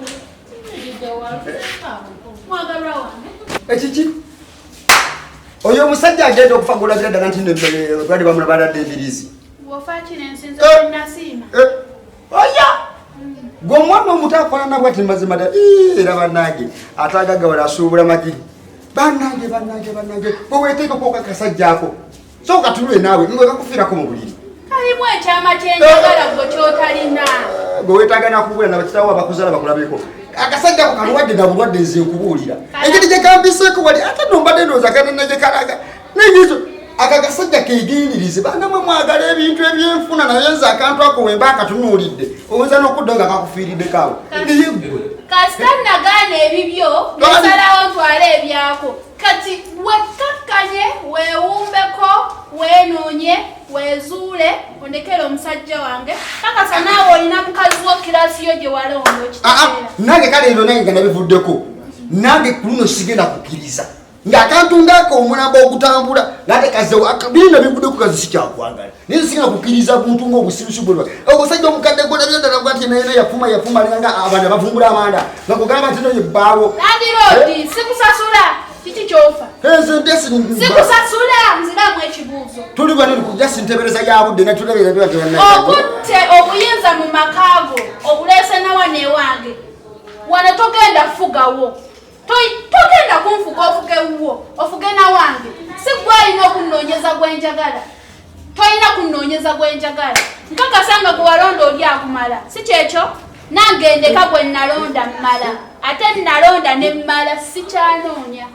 Ekiki? Oyo omusajja agenda okufa gw'olabira ddala nti bali bamulabadde embiriizi. Oya! Gwe omwana omuto afaanana bw'ati mazima ddala era bannange ate agaggawala asuubula magi. Bannange bannange bannange bwe weeteekako akasajja ako sooka tulwe naawe nga kakufiirako mu buliri. Kalimu ekyama kyenjagala gwe ky'otalina. Gwe weetaaga nakubula na bakitaawo abakuzaala bakulabeko. Akasajja ako kalwadde na bulwadde nze nkubuulira. Engeri gye kambiseeko wali ate nno mbadde ndowooza kanene gye kalaga. Naye aka kasajja keegendereze banga mwe mwagala ebintu ebyenfuna naye nze akantu ako wemba akatunuulidde oyinza n'okudda nga kakufiiriddeko awo. Naye ggwe. Kasita nagaana ebibyo nosalawo ntwale ebyako. Kati wekkakkanye weewumbeko weenoonye weezuule ondekere omusajja wange kakasa naawe olina mukazi wo kirasi yo gye walonda okitegeera. Nange kale ebyo nange nga nabivuddeko nange ku luno sigenda kukkiriza ng'akantu ng'ako omulambo ogutambula ng'ate kazewo bino bivuddeko kazi sikyakwagala naye sigenda kukkiriza buntu ng'obusirusi bwe omusajja omukadde gwolabira ddala bwati naye yafuma yafuma alinga abaana bavumbula amanda nga kugamba nti no ye bbaawo. Landiroodi sikusasula. Kiki ky'ofa? Sikusasula nziramu ekibuuzo. Tuli bano kujja sintebereza ya budde na tulabira bya tebana. Okutte obuyinza mu maka go obuleese na wano ewange. Wano togenda fugawo. Togenda kunfuga ofuge wuwo, ofuge na wange. Si gwe alina okunnoonyeza gwe njagala. Tolina kunnoonyeza gwe njagala. Nkakasa nga gwe walonda oli akumala. Si kyekyo? Nange ndeka gwe nalonda mmala. Ate nalonda ne mmala sikyanoonya.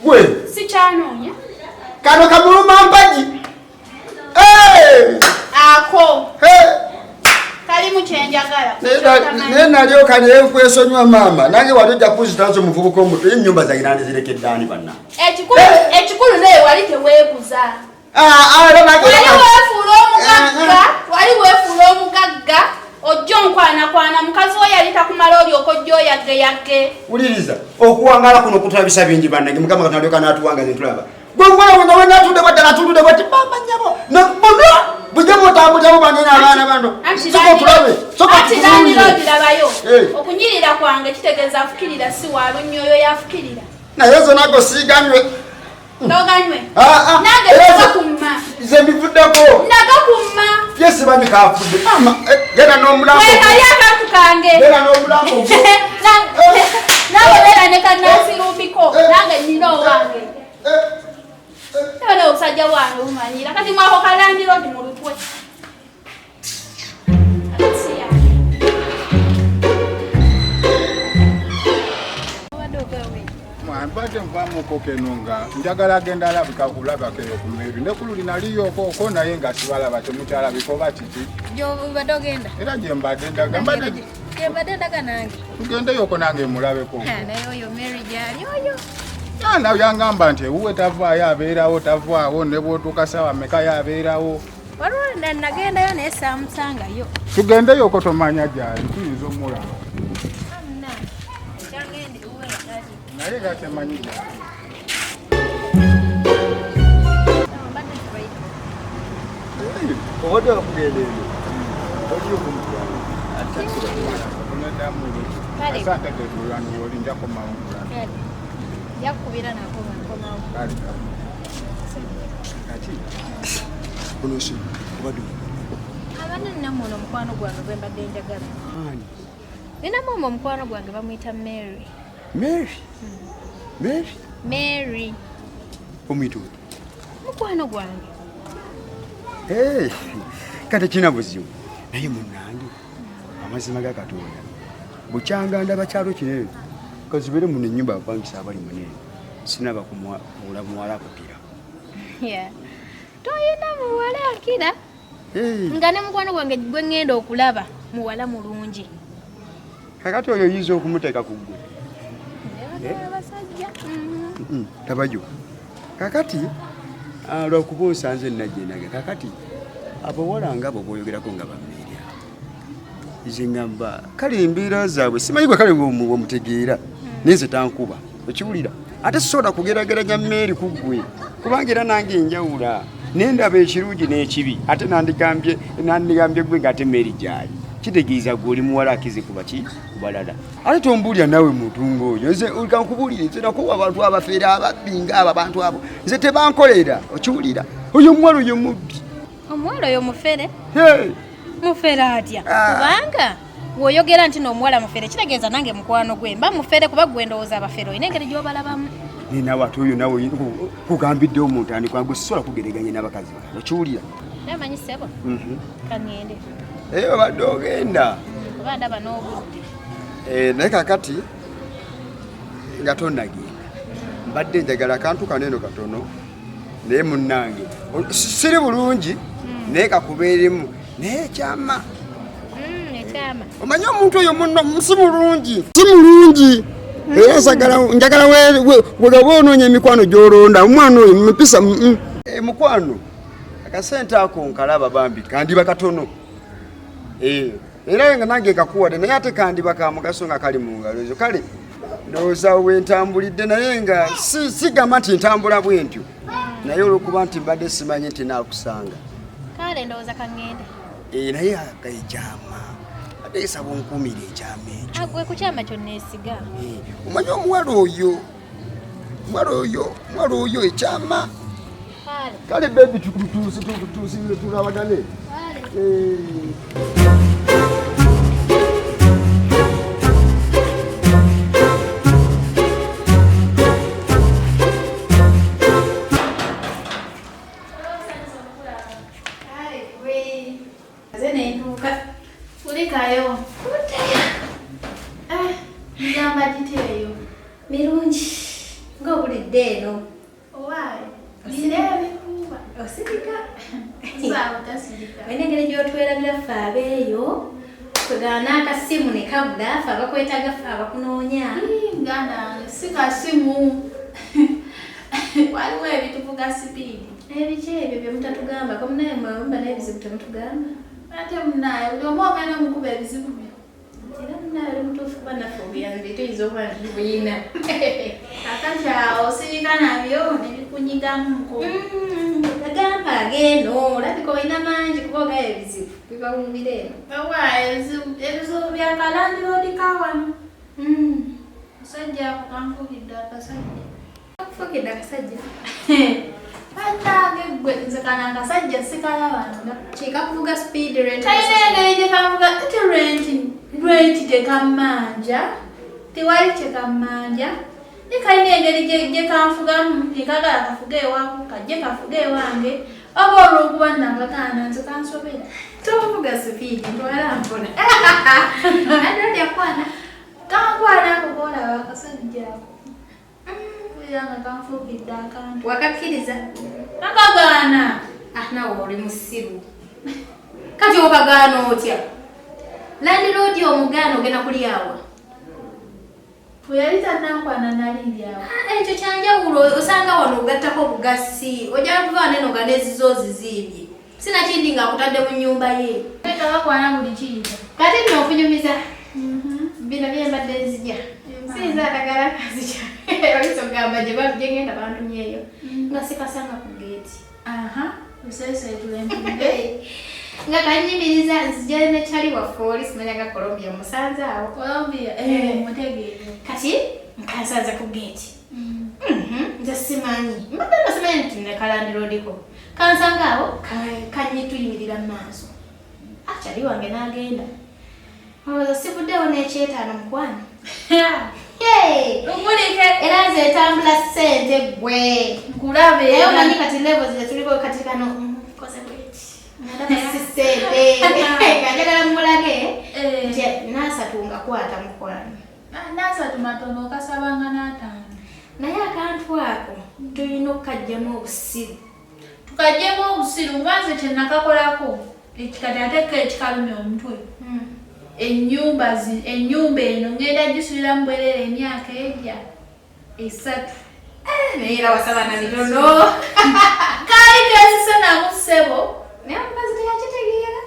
Gwe? Sikyanoonya. Kano kamuluma mpagi. Ako. Kalimu kye njagala. Naye nalyoka naye nkwesonyiwa maama. Nange wali ojja kunzita nze omuvubuka omuto ennyumba zange nandizirekedde ani banna. Ekikulu naye wali teweeguza. Wali weefuula omugagga, wali weefuula omugagga. Ojja onkwanakwana mukazi wo yali takumala olyoka ojja oyaggeyagge. Wuliriza okuwangaala kuno kutulabisa bingi bannange Mukama Katonda alyoka n'atuwangaza ne tulaba. Gwe omuwala we nga we natudde bw'ati natudde bw'ati maama nnyabo bonna bujja mutambuliramu banene abaana bano. Sooka otulabe, sooka Anti otutunuulire. landiroodi labayo. Okunyirira kwange kitegeeza afukirira si wa lunnyo oyo yafukirira. Naye zo nago siganywe. Toganywe. Ah ah. Nange nagakumma. Nze mbivuddeko. Nagakumma. Yesi bami kafudde. Mama, genda n'omulambo. Wekali akantu kange. Genda n'omulambo. Nawe beera ne kannansirumbiko. Nange nnina owange. Tebale obusajja bwange bumanyira. Kati mwako kalandiro ndi mu lutwe. Mbadde nvaamuko keno nga njagala agenda alabika kulabako eyo ku Mary. Ne ku luli naliyooko okwo naye nga sibalaba temukyalabika oba kiki. Gy'obadde ogenda? Era gye mbadde ndaga. Gye mbadde ndaga nange. Tugendeyoko nange mulabeko. Naye oyo Mary gy'ali oyo. Nawe yangamba nti ewuwe tavaayo abeerawo tavaawo ne bw'otuuka ssaawa mmeka yo abeerawo. Waliwo nagendayo naye saamusangayo. Tugendeyoko tomanya gy'ali tuyinza omulaba. Naye era temanyi gy'ali. Obadde wakugenda eno. Oliyo kumutwala. Asante tetulwani oli nja komawo nkulaba. Nja nako nkomawo. Kale. Kati ono si obadde abana ninamu ono omukwano gwange gwe mbadde njagala. Ani? Ninamu omwo omukwano gwange bamuyita Mary. Mary? Mary? Mary. Omuyita otya? Mukwano gwange. Hey, kati kina buzibu. Naye munnange amazima ga Katonda bukyanga ndaba kyalo kino kazibere muno ennyumba abapangisa abali munene sinaba kumuwula muwala akukira. Yeah. Toyina muwala akira. Nga ne mukwano gwange gwe ŋŋenda okulaba muwala mulungi. Kakati oyo oyinza okumuteeka ku ggwe. Abasajja. Tabajo. Kakati lwakuba onsanze nnajje kakati abawala nga abo b'oyogerako nga bammeerya. Nze ŋŋamba kale embeera zaabwe simanyi gwe kale ng'omutegeera naye nze tankuba okiwulira ate sisobola kugeraageranya Mary ku ggwe kubanga era nange njawula naye ndaba ekirungi n'ekibi ate nandigambye gwe ng'ate Mary gy'ali kitegeeza gwe oli muwala akize ku baki ku balala ate tombuulira naawe muntu ng'oyo nze kankubuulire nze nakuwa abantu abafeera ababbi ng'abo abantu abo nze tebankolera okiwulira oyo omuwala oyo mubbi. Omuwala oyo mufere? Mufere atya? Kubanga bw'oyogera nti n'omuwala mufere kitegeeza nange mukwano gwe mba mufere kuba gwe ndowooza abafere olina engeri gy'obalabamu. Ninawe ate oyo nawe kugambidde omuntu ani kubanga sisobola kugeraganya n'abakazi balala okiwulira. Namanyi ssebo. Kaŋŋende. Obadde ogenda. Kuba ndaba n'obudde. Naye kakati nga tonnagenda mbadde njagala akantu kano eno katono naye munnange siri bulungi naye kakubeeremu naye ekyama. Ekyama. Omanyi omuntu oyo munno si mulungi. Si mulungi. Era njagala wegaba onoonya emikwano gy'olonda omwana oyo mupisa mukwano akasente ako nkalaba bambi kandiba katono. Era nga nange kakuwadde naye ate kandiba ka mugaso nga kali mu ngalo ezo kale ndowooza we ntambulidde naye nga sigamba nti ntambula bwe ntyo naye olw'okuba nti mbadde simanyi nti naakusanga. Kale ndowooza kaŋŋende. Naye ekyama ate nsaba onkuumire ekyama ekyo. Gwe ku kyama kyo neesiga. Omanyi omuwala oyo omuwala oyo ekyama. Kale bebi tulabagane. Kulikayo. Ngamba giteeyo. Mirungi ng'obulidde eno. Owaaye. Nina ebikuuba. Osirika. Nsaba otasirika. Olina engeri gy'otwerabira ffe abeeyo. Twegaana n'akasimu ne kabula ffe abakwetaaga ffe abakunoonya. Muganda wange si kasimu. Waliwo ebituvuga sipiidi. Ebiki ebyo bye mutatugambako munnaye mwe muba n'ebizibu temutugamba. Ate munnaye buli omu ogenda omukuba ebizibu byo. Era munnaye oli mutuufu kuba naffe obuyambi tuyinza okuba nga tubuyina. Kakati awo osirika nabyo ne bikunyigamuko. Agamba ageno olabika olina mangi kuba ogaba ebizibu bibawumbira eno. Owaaye ebizibu bya kalandiroodi ka wano. Akasajja ako kanfuukidde akasajja. Kanfuukidde akasajja? Bannange ggwe nze kano akasajja sikalabanga. Kikakuvuga speed rent. Kalina engeri gye kanvuga nti rent tekammanja. Tewali kye kammanja. Naye kalina engeri gye kanfugamu tekagala kafuge ewaako kajje kafuge ewange. Oba olw'okuba nnakakaana nze kansobera. Tovuga speed ntwala mpola. Ate yakwana. Kankwana ako koolaba akasajja ako. Mpulira nga kanfuukidde akantu. Wakakkiriza? Nakagaana. Ah, naawe oli musiru. Kati okagaana otya? Landlord omugaana ogenda kulyawa. Bwe yali tannankwana nali ndyawa. Ekyo kyanjawulo osanga wano ogattako obugassi. Ojja kuva wano eno nga n'ezizo ozizimbye. Sinakindi ng'akutadde mu nnyumba ye. Leka bakwana buli kiyita. Kati nno okunyumiza. Bino bye mbadde nzija. Siyinza akagala kazija. Oyinza okugamba gye ngenda bantumyeyo. Nga sikasanga ku geeti. Aha, oseeseetula empinde. Nga kanyimiriza nzija ne kyali waffe oli simanya ga Colombia musanze awo. Colombia, mutegeere. Kati nkansanze ku geeti. Nze simanyi. Mbadde nno simanyi nti ne kalandiroodiko. Kansanga awo kanyituyimirira mu maaso. Akyali wange n'agenda. Olowooza sivuddewo n'ekyetaano mukwano. Lugulike. Era nze etambula ssente ggwe. Nkulabe. Naye omanyi kati levels ze tuliko kati kano nkoze bweti. Ndaba si ssente. Nga njagala mmulage nti n'asatu nga kwata mukwano. N'asatu matono okasabanga n'ataano. Naye akantu ako tulina okukaggyamu obusiru. Tukaggyemu obusiru kuba nze kye nakakolako kati ate ko ekikalumya omutwe. Ennyumba eno ngenda gisuliramu bwerere emyaka ejja 3. Naye era wasaba na mitono. Kaali keesise namu ssebo. Naye omukazi teyakitegeera.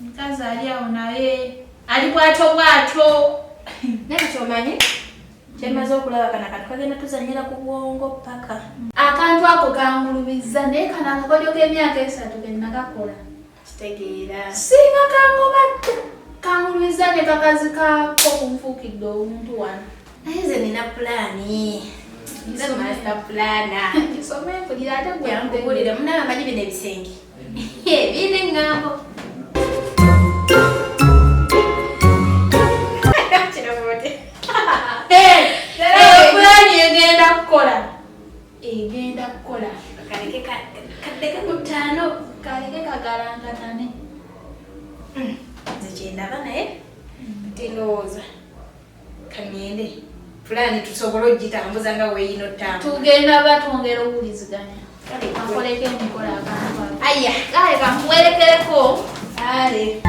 Mukazi ali awo naye ali bw'atyo bw'atyo. Naye kati omanyi kye mmaze okulaba kano akantu kagenda tuzannyira ku bwongo ppaka. Akantu ako kangulubizza naye kano akakodyo k'emyaka 3 ke nakakola. Kitegeera. Singa kangobadde. Kangulumiza ne kakazi kaako kunfuukidde omuntu wano. Naye nze nina pulaani. Nze master planner. Gisome mpulira ate gwe nkubuulire munnange amanyi bino ebisenge. Birina eŋŋambo. Pulaani egenda kukola. Egenda kukola. Kaleke kaddeke ku ttaano. Kaleke kagalangatane. Nze kyendaba naye ndowooza kangende pulaani tusobole ogitambuza nga weeyina ottambula. Tugenda batwongera okuwuliziganya. Akoleko emikolo akantu ako. Aya. Kale kankuwerekereko. Ale.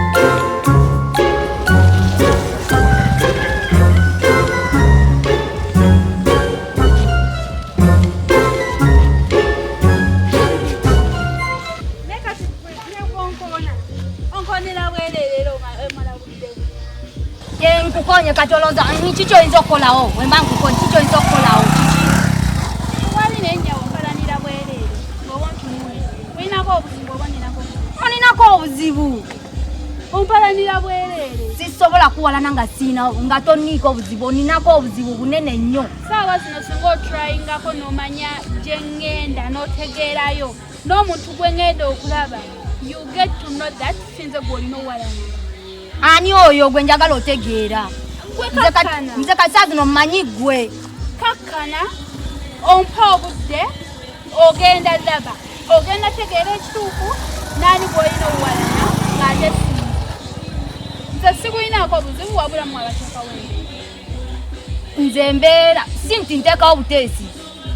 Nkukonye kati olowooza kiki oyinza okukolawo? Bwe mba nkukonye kiki oyinza okukolawo? Kiki? Wali n'enjawo mpalanira bwereere ng'oba ontunuulira. Olinako obuzibu oba oninako obuzibu? Oninako obuzibu. Ompalanira bwereere. Sisobola kuwalana nga siina nga tonniiko obuzibu. Oninako obuzibu bunene nnyo. Ssaawa zino singa otrayingako n'omanya gye ŋŋenda n'otegeerayo n'omuntu gwe ŋŋenda okulaba. You get to know that sinze gw'olina owalana. Ani oyo gwe njagala otegeera? Nze kati saa zino mmanyi ggwe. Kakkana, ompa obudde, ogenda laba. Ogenda tegeera ekituufu n'ani gw'olina owalana ng'ate si nze. Nze sikulinako obuzibu wabula mmwe abateekawo embeera. Nze mbeera si nti nteekawo buteesi.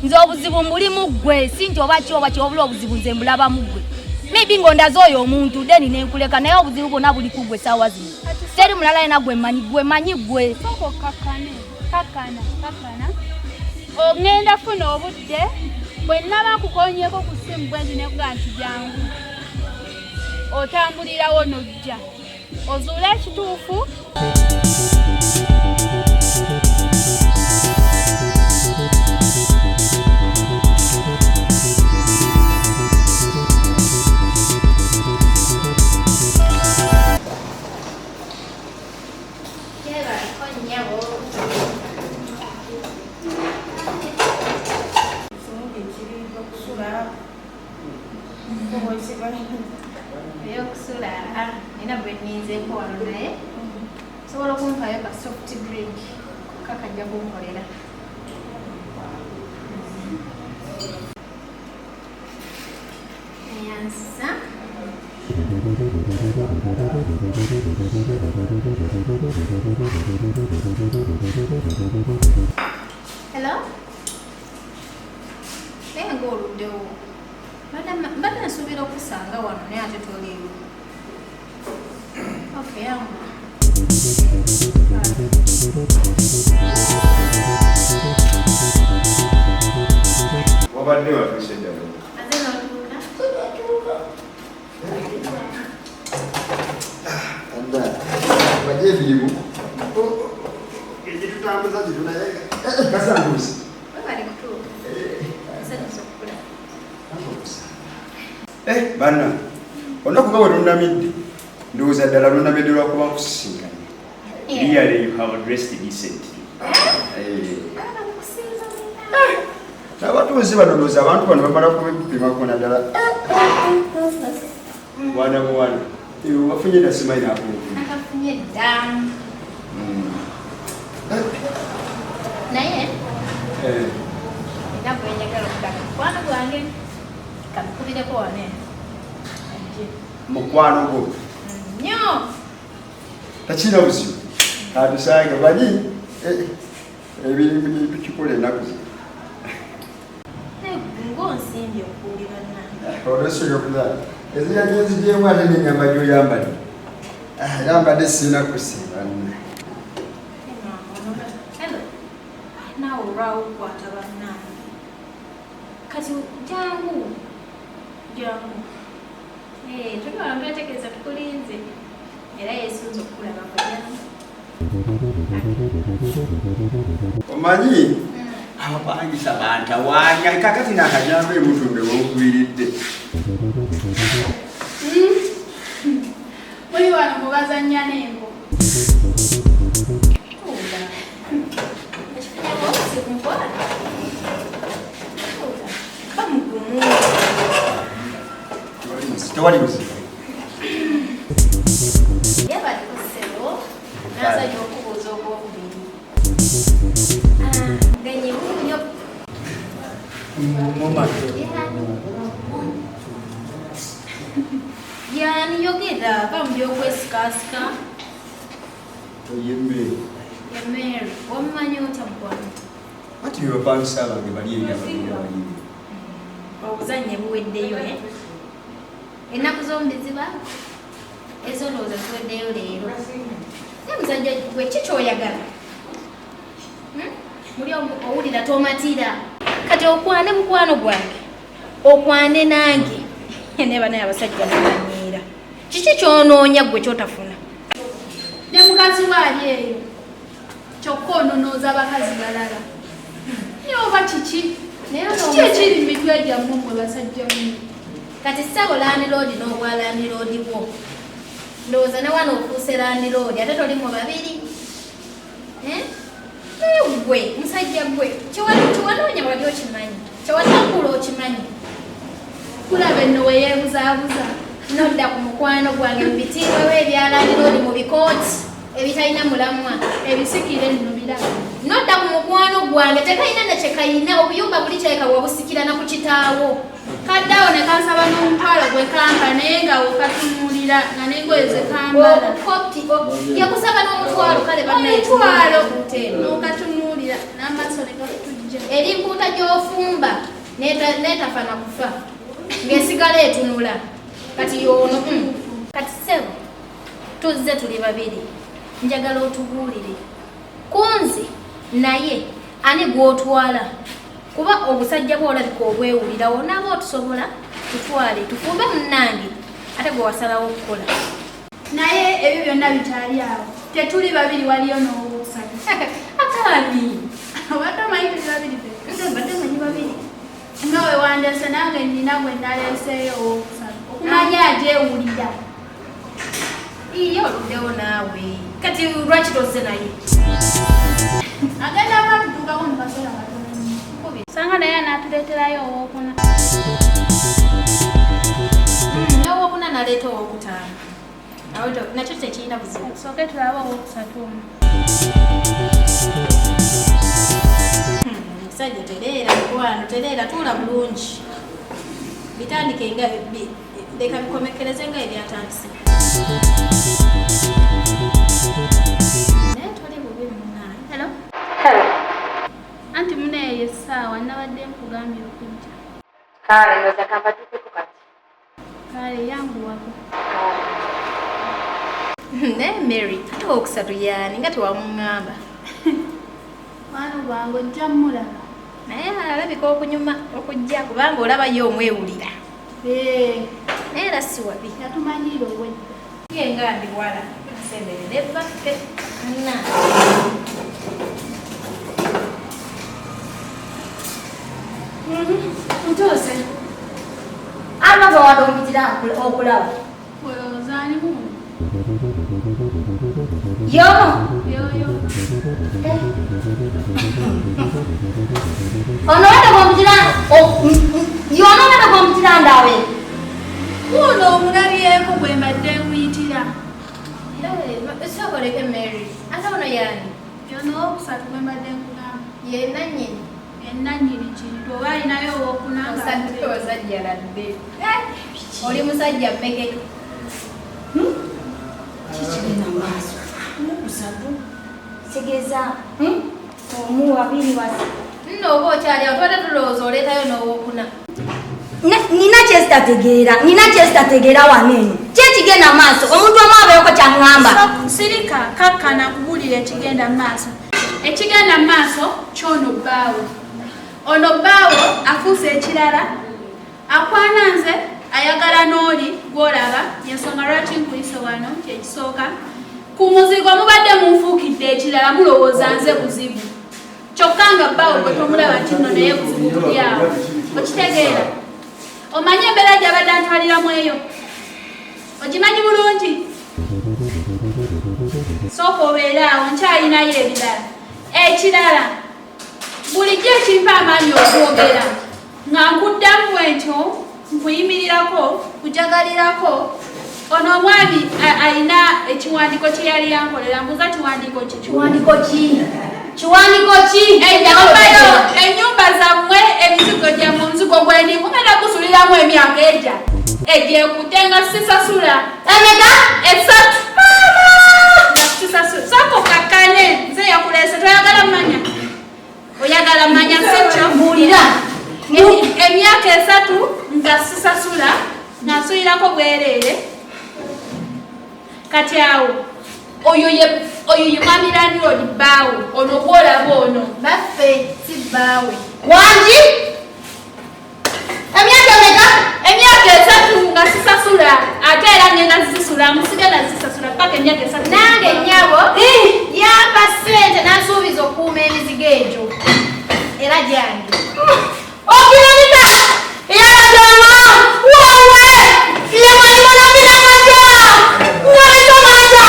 Nze obuzibu mbulimu ggwe si nti oba ki oba ki wabula obuzibu nze mbulabamu ggwe. Maybe ng'ondaze oyo omuntu then ne nkuleka naye obuzibu bwonna buli ku ggwe ssaawa zino. Teri mulala yenna gwe mmanyi gwe mmanyi ggwe. Sooka okkakkane, kakkana, kakkana. Oŋŋenda funa obudde bwe nnaba nkukonyeeko ku ssimu bwe nti ne nkugamba nti jangu. Otambulirawo n'ojja. Ozuule ekituufu. Ey'okusula. Ey'okusula nina bwe nninzeeko wano naye osobola okumpayo ka soft drink kakajja kunkolera. Neyanziza. Hello? Naye ng'oluddewo. Mbadde nsuubira okusanga wano naye ate toliiwo. Okay, yangu. Wabadde watuuse ddala. Ate n'otuuka? Adda, bajje ebirimu. Egitutambuza gitunaye. Kasanguzi. Webale kutuuka. Nsanyuse okukulaba. Banna, olunaku nga bwe lunnamidde, ndowooza ddala lunnamidde lwakuba nkusisinkanye. Really, you have dressed decently. N'abatuuze bano ndowooza abantu bano bamala kubipimako naddala. Mwana muwana, wafunye dda simanyi nakuuku. Nakafunye dda. Naye nina gwe njagala okulaga mukwano gwange kamukubireko wano eno. Mukwano gwo? Nnyo. Takirina buzibu. Atusange manyi ebirimu tukikola ennaku zino. Naye ng'onsimbye okuwulira bannange. Olw'ensonga okuzaala ezira gye nzigyemu ate n'ennyamba gy'oyambadde. Era mbadde sirina kusiiba nno. Hello. Naawe olwawo okukwata bannange. Kati jangu. Jangu. Tuli wano twetegereza tukulinze. Era yeesunze okukulabako jangu. Omanyi abapangisa bantawaanya kakati naakajambo emutumbe wonkubiridde. Muli wano mubazannya n'engo. Tuula. Ekifunyamu obuzibu mukwano. Tuula. Ba mugumu. Tewali buzibu. Yabaliko ssebo n'azannya okubuuza ogwokubiri. Genyi wuuyo. Yani yogera va mu by'okwesikasika. Ye Mary. Ye Mary. Wamumanyi otya mukwano? Ati be bapangisa bange bali eri abagenda bali. Obuzannye buweddeyo eh? Ennaku z'ombi ziba ez'olowooza ziweddeyo leero. Naye musajja gwe ki ky'oyagala? Muli owulira tomatira. Kati okwane mukwano gwange, okwane nange. Naye banaye abasajja bamanyiira. Kiki ky'onoonya gwe ky'otafuna? Ne mukazi we ali eyo. Kyokka ononooza bakazi balala. Naye oba kiki? Kiki ekiri mu mitwe gyammwe mmwe basajja mmwe? Kati ssebo landiroodi n'obwa landiroodi bwo. Ndowooza ne wano ofuuse landiroodi ate toli mu babiri. Naye ggwe musajja ggwe kyewanoonya wali okimanyi, kyewatakula okimanyi. Kulaba enno we yeebuzaabuza. Nodda ku mukwano gwange mu bitiibwa ebya landiroodi mu bikooti ebitalina mulamwa. Ebisikire nno biraba. Nodda ku mukwano gwange tekalina na kye kayina, obuyumba buli kyaleka wabusikirana ku kitaawo. Kaddawo ne kansaba n'omutwalo gwe kampa naye nga wekatunuulira nga n'engoye ze kambala. Obukopi yakusaba n'omutwalo kale bannaye Omutwalo tunuulira. N'okatunuulira n'amaaso ne gakutujja. Eri mpuuta gy'ofumba n'etafa na kufa ng'esigala etunula. Kati y'ono. Kati ssebo tuzze tuli babiri, njagala otubuulire ku nze naye ani gw'otwala, kuba obusajja bw'olabika obwewulirawo nabo otusobola tutwale tufumbe munnange ate gwe wasalawo okukola. Naye ebyo byonna bikyali awo, tetuli babiri waliyo n'owokusatu. Akaani? Obadde omanyi tuli babiri ffe? Nze mbadde manyi babiri. Nga we wandeese nange nnina gwe naleeseeyo owokusatu. Okumanya agyewulira. Iye oluddewo naawe. Kati lwaki tozze naye? Agenda kuba tutuukako mu kaseera katono nnyo. Sanga naye anaatuleeterayo owookuna. Awo nakyo tekirina buzibu. Tusooke tulabe owokusatu ono. Musajja tereera mukwano, tereera, tuula bulungi. Bitandike nga leka bikomekereze nga ebyatandise. Naye toli bubi munnange. Hello? Hello. Anti muneeyo essaawa nabadde nkugambye okujja. Kale ndowooza kambatuukeko kati. Kale yanguwako. Naye Mary, ate owokusatu yaani nga tewamuŋŋamba. Mwana gwange ojja mmulaba. Naye alabika okunyuma okujja kubanga olaba ye omwewulira. Naye era si wabi. Yatumanyiira obwedda. Ye nga ndi wala. Nsemberere baffe. Na. Ntuuse. Alina gwe wadde ompitira okulaba. Olowooza ani wuuno? Y'ono? Y'oyo. Ono wadde gwompitira y'ono wadde gwompitira ndabe. Wuuno omulabyeko gwe mbadde nkuyitira. Sooka oleke Mary. Ate ono y'ani? Y'ono owokusatu gwe mbadde nkugamba. Ye nannyini. Ennannyini kintu oba alinayo owokuna nga Osajja ladde. Oli musajja mmeke. Kikigenda mu maaso. Omukusatu kitegeeza omu wabiri wasi. Nno oba okyali awo tubadde tulowooza oleetayo n'owokuna. Nina kyesitategeera, nina kyesitategeera wano eno. Ki ekigenda mu maaso? Omuntu omu abeereko ky'aŋŋamba. Sirika kakkana kubuulira ekigenda mu maaso. Ekigenda mu maaso ky'ono bbaawo. Ono bbaawo afuuse ekirala. Akwana nze ayagala n'oli gw'olaba y'ensonga lwaki nkuyise wano kyekisooka. Ku muzigo mubadde munfuukidde ekirala mulowooza nze buzibu. Kyokka nga bbaawo gwe tomulaba nti nno naye buzibu buli awo. Okitegeera? Omanyi embeera gy'abadde antwaliramu eyo? Ogimanyi bulungi? Sooka obeere awo nkyalinayo ebirala. Ekirala bulijjo ekimpa amaanyi okwogera nga nkuddamu bwentyo nkuyimirirako kujagalirako ono omwami alina ekiwandiiko kye yali yankolera mbuuza kiwandiiko ki? Kiwandiiko ki? Kiwandiiko ki? Ennyumba zammwe emizigo gyammwe omuzigo gwendi mugenda gusuliramu emyaka egya egyekute nga sisasula. Emeka? Esatu. Nga sisasula. Sooka okkakkane nze yakuleese toyagala mmanya. Oyagala mmanya si kyo? Mbuulira. Emyaka esatu nga sisasula nga nsulirako bwereere. Kati awo oyo ye mwami landlord bbaawe ono gw'olaba ono. Baffe si bbaawe. Wangi? Emyaka emeka? Emyaka esatu nga sisasula ate era ngenda zisula musigenda zisasula paka emyaka esatu. Nange nnyabo yampa ssente n'ansuubiza okukuuma emizigo egyo era gyange. Okirabika yabajama wawe ye mwalimu nabiramaja nabitomaja.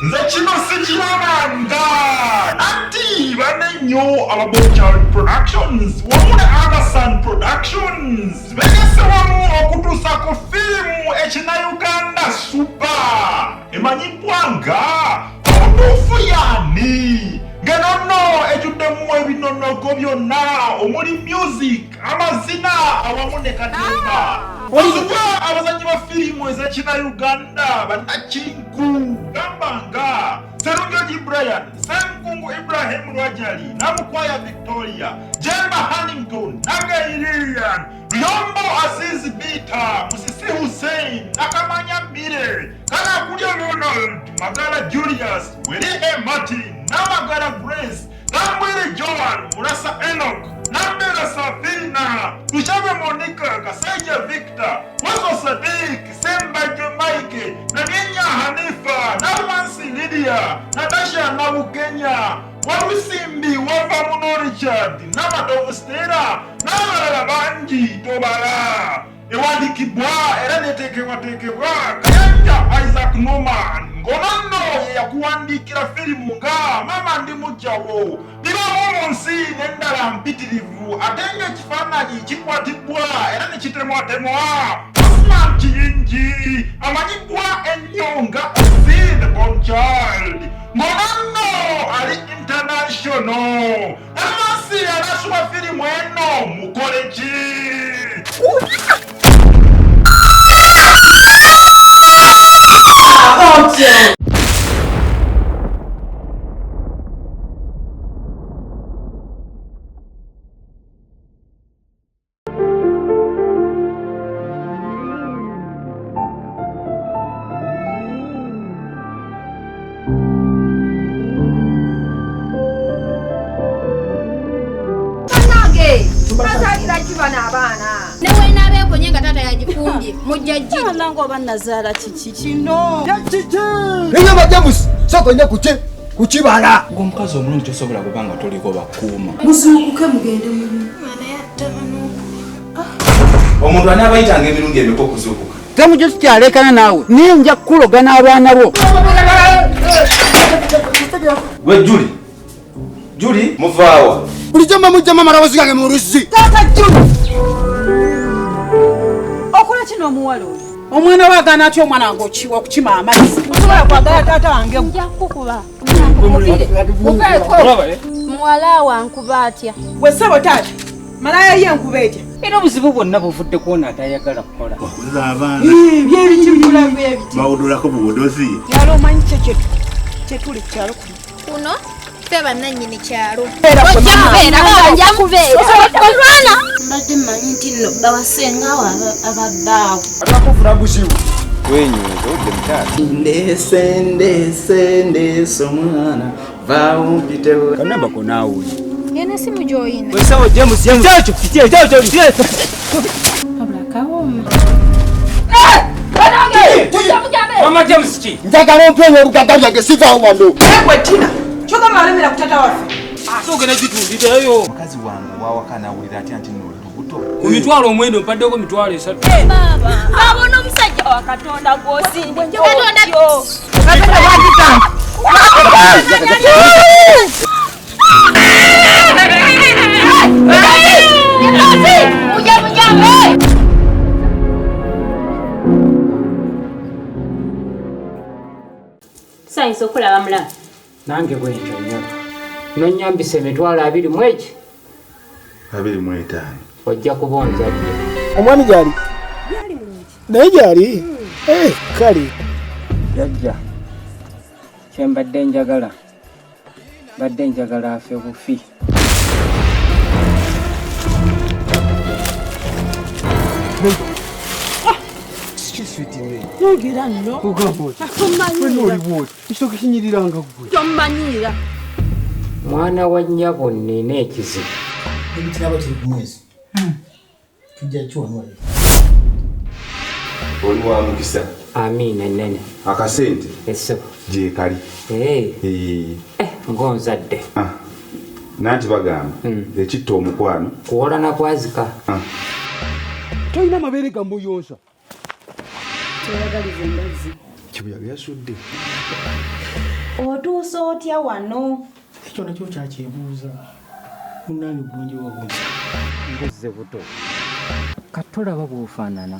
Nze kino sikirabanga anti banenyo aba Productions wamu ne Agasan Productions begese wamu okutuusa ku firimu ekina-Uganda Super emanyiddwa nga Omutuufu y'ani ngeno nno ejjuddemu ebinonogo byonna omuli music, amazina awamu ne katemba. Ozubwa abazannyi ba firimu ez'ekina-Uganda bannakinku gamba nga Serunjogi Brian, Ssenkungu Ibrahim Lwajali, Namukwaya Victoria, Jemba Hannington, Nagayi Lilian, Luyombo Aziz Bita, Musisi Hussein, Nakamanya Mbire, Kanakulya Ronald, Magala Julius, Werihe Martin, Namagala Grace, Nambwire Joan, Murasa Enoch, Nambera Safina, Tushabe Monica, Kasaija Victor, Wazo Sadiq, Sembajo Mike, Nagenya Hanifa, Namansi Lydia, Natasha Nabukenya, Walusimbi wava muno Richard Namatovu Stella n'abalala bangi tobala. Ewandiikibwa era neteekebwateekebwa Kayanja Isaac Norman ng'ono nno ye yakuwandiikira firimu nga Maama Ndi Muggyawo, Bibaawo mu nsi n'endala mpitirivu ate ng'ekifaananyi kikwatibbwa era ne kitemwatemwa Osman Kiyingi amanyibbwa ennyo nga Ozzy the Born Child ng'ono nno ali international. Amasi anasoma firimu eno mukole ki? Nazaala kiki kino? Enyama James soko nnyo kuki kukibala. Ng'omukazi omulungi tosobola kuba nga toliko bakuuma. Muzuukuke mugende mulimu. Omuntu anaabayitanga emirundi emeka okuzuukuka? Temujja tukyalekana naawe naye nja kukuloga n'abaana bo. Gwe Juli, Juli muvaawa. Bulijjo mba mujja amaloboozi gange mu luzzi. Taata Juli! Okola kino omuwala oyo? Omwana we agaana atya omwana wange okukima amazzi? Osobola kwagala taata wange? Nja kukuba. Muwala wankuba atya? Gwe ssebo taata, malaya ye nkuba etya? Era obuzibu bwonna buvudde ku ono atayagala kukola. Wakuza abaana. Byebiki byebiti. Bawudulako buwudozi. Kyalo omanyi kyetuli ku kyalo kuno. Kuno ffe bannannyini kyalo. Ojja kubeera. Mbadde mmanyi nti nno bawasengawo ababbaawo. Atakufuna buzibu. Wenyweza odde mukyala. Ndese ndese ndese omwana vaawo mpitewo. Kanambako naawe oli. Eno simu gy'oyina. Wesawo James James. Kyekyo kiki kyekyo kyekyo. Wabula kawooma. Mama James ki? Njagala ompenye oluganda lyange sivaawo wano. Gwe Tina, kyogamba alemera ku taata waffe. Ate ogenda gitundirayo. Mukazi wange ow'awaka n'awulira atya nti nno oli lubuto? Ku 90,000 mpaddeko 300,000. Baaba, abo n'omusajja wa Katonda gw'osindika. Katonda. Sayinza okulaba mulamu. Nange bwentyo nnyo. Nonnyambisa 25,000 25. Ojja kuba onzadde. Omwami gy'ali? Naye gy'ali? Kale. Jjajja, kye mbadde njagala, mbadde njagala afe bufi. Yogera nno. Tommanyira. Mwana wa nnyabo nnina ekizibu. Ekirabo kiri ku mwezi. Tujja kiwano. Oli wa mukisa. Amiina nnene. Akasente. Essebo. Gye kali. Ng'onzadde. Nanti bagamba ekitta omukwano. Kuwolana kwazika. Tolina mabeere gamuyonsa. Toyagaliza embazzi. Kibuyaga yasudde. Otuuse otya wano? Ekyo nakyo kyakyebuuza. Munnange bulungi wabuuza. Ngozze buto. Kati tolaba bw'ofaanana.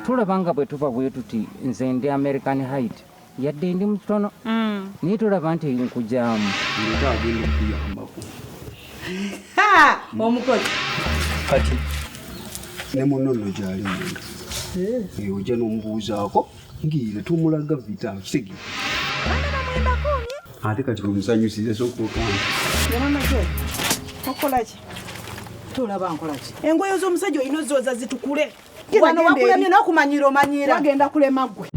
Tolaba nga bwe tuba bwe tuti nze ndi American height. Yadde ndi mutono. Naye tolaba nti nkujaamu. Ndeeta agenda okukuyambako. Omukozi. Kati ne munno nno gy'ali munda. Ojja n'omubuuzaako ngiire tumulaga vita kitegeera. Ate kati omusanyusize sooka okange. Okola ki? Tolaba nkola ki? Engoye z'omusajja olina ozooza zitukule. Wano wakulemye n'okumanyira omanyira. Wagenda kulema ggwe.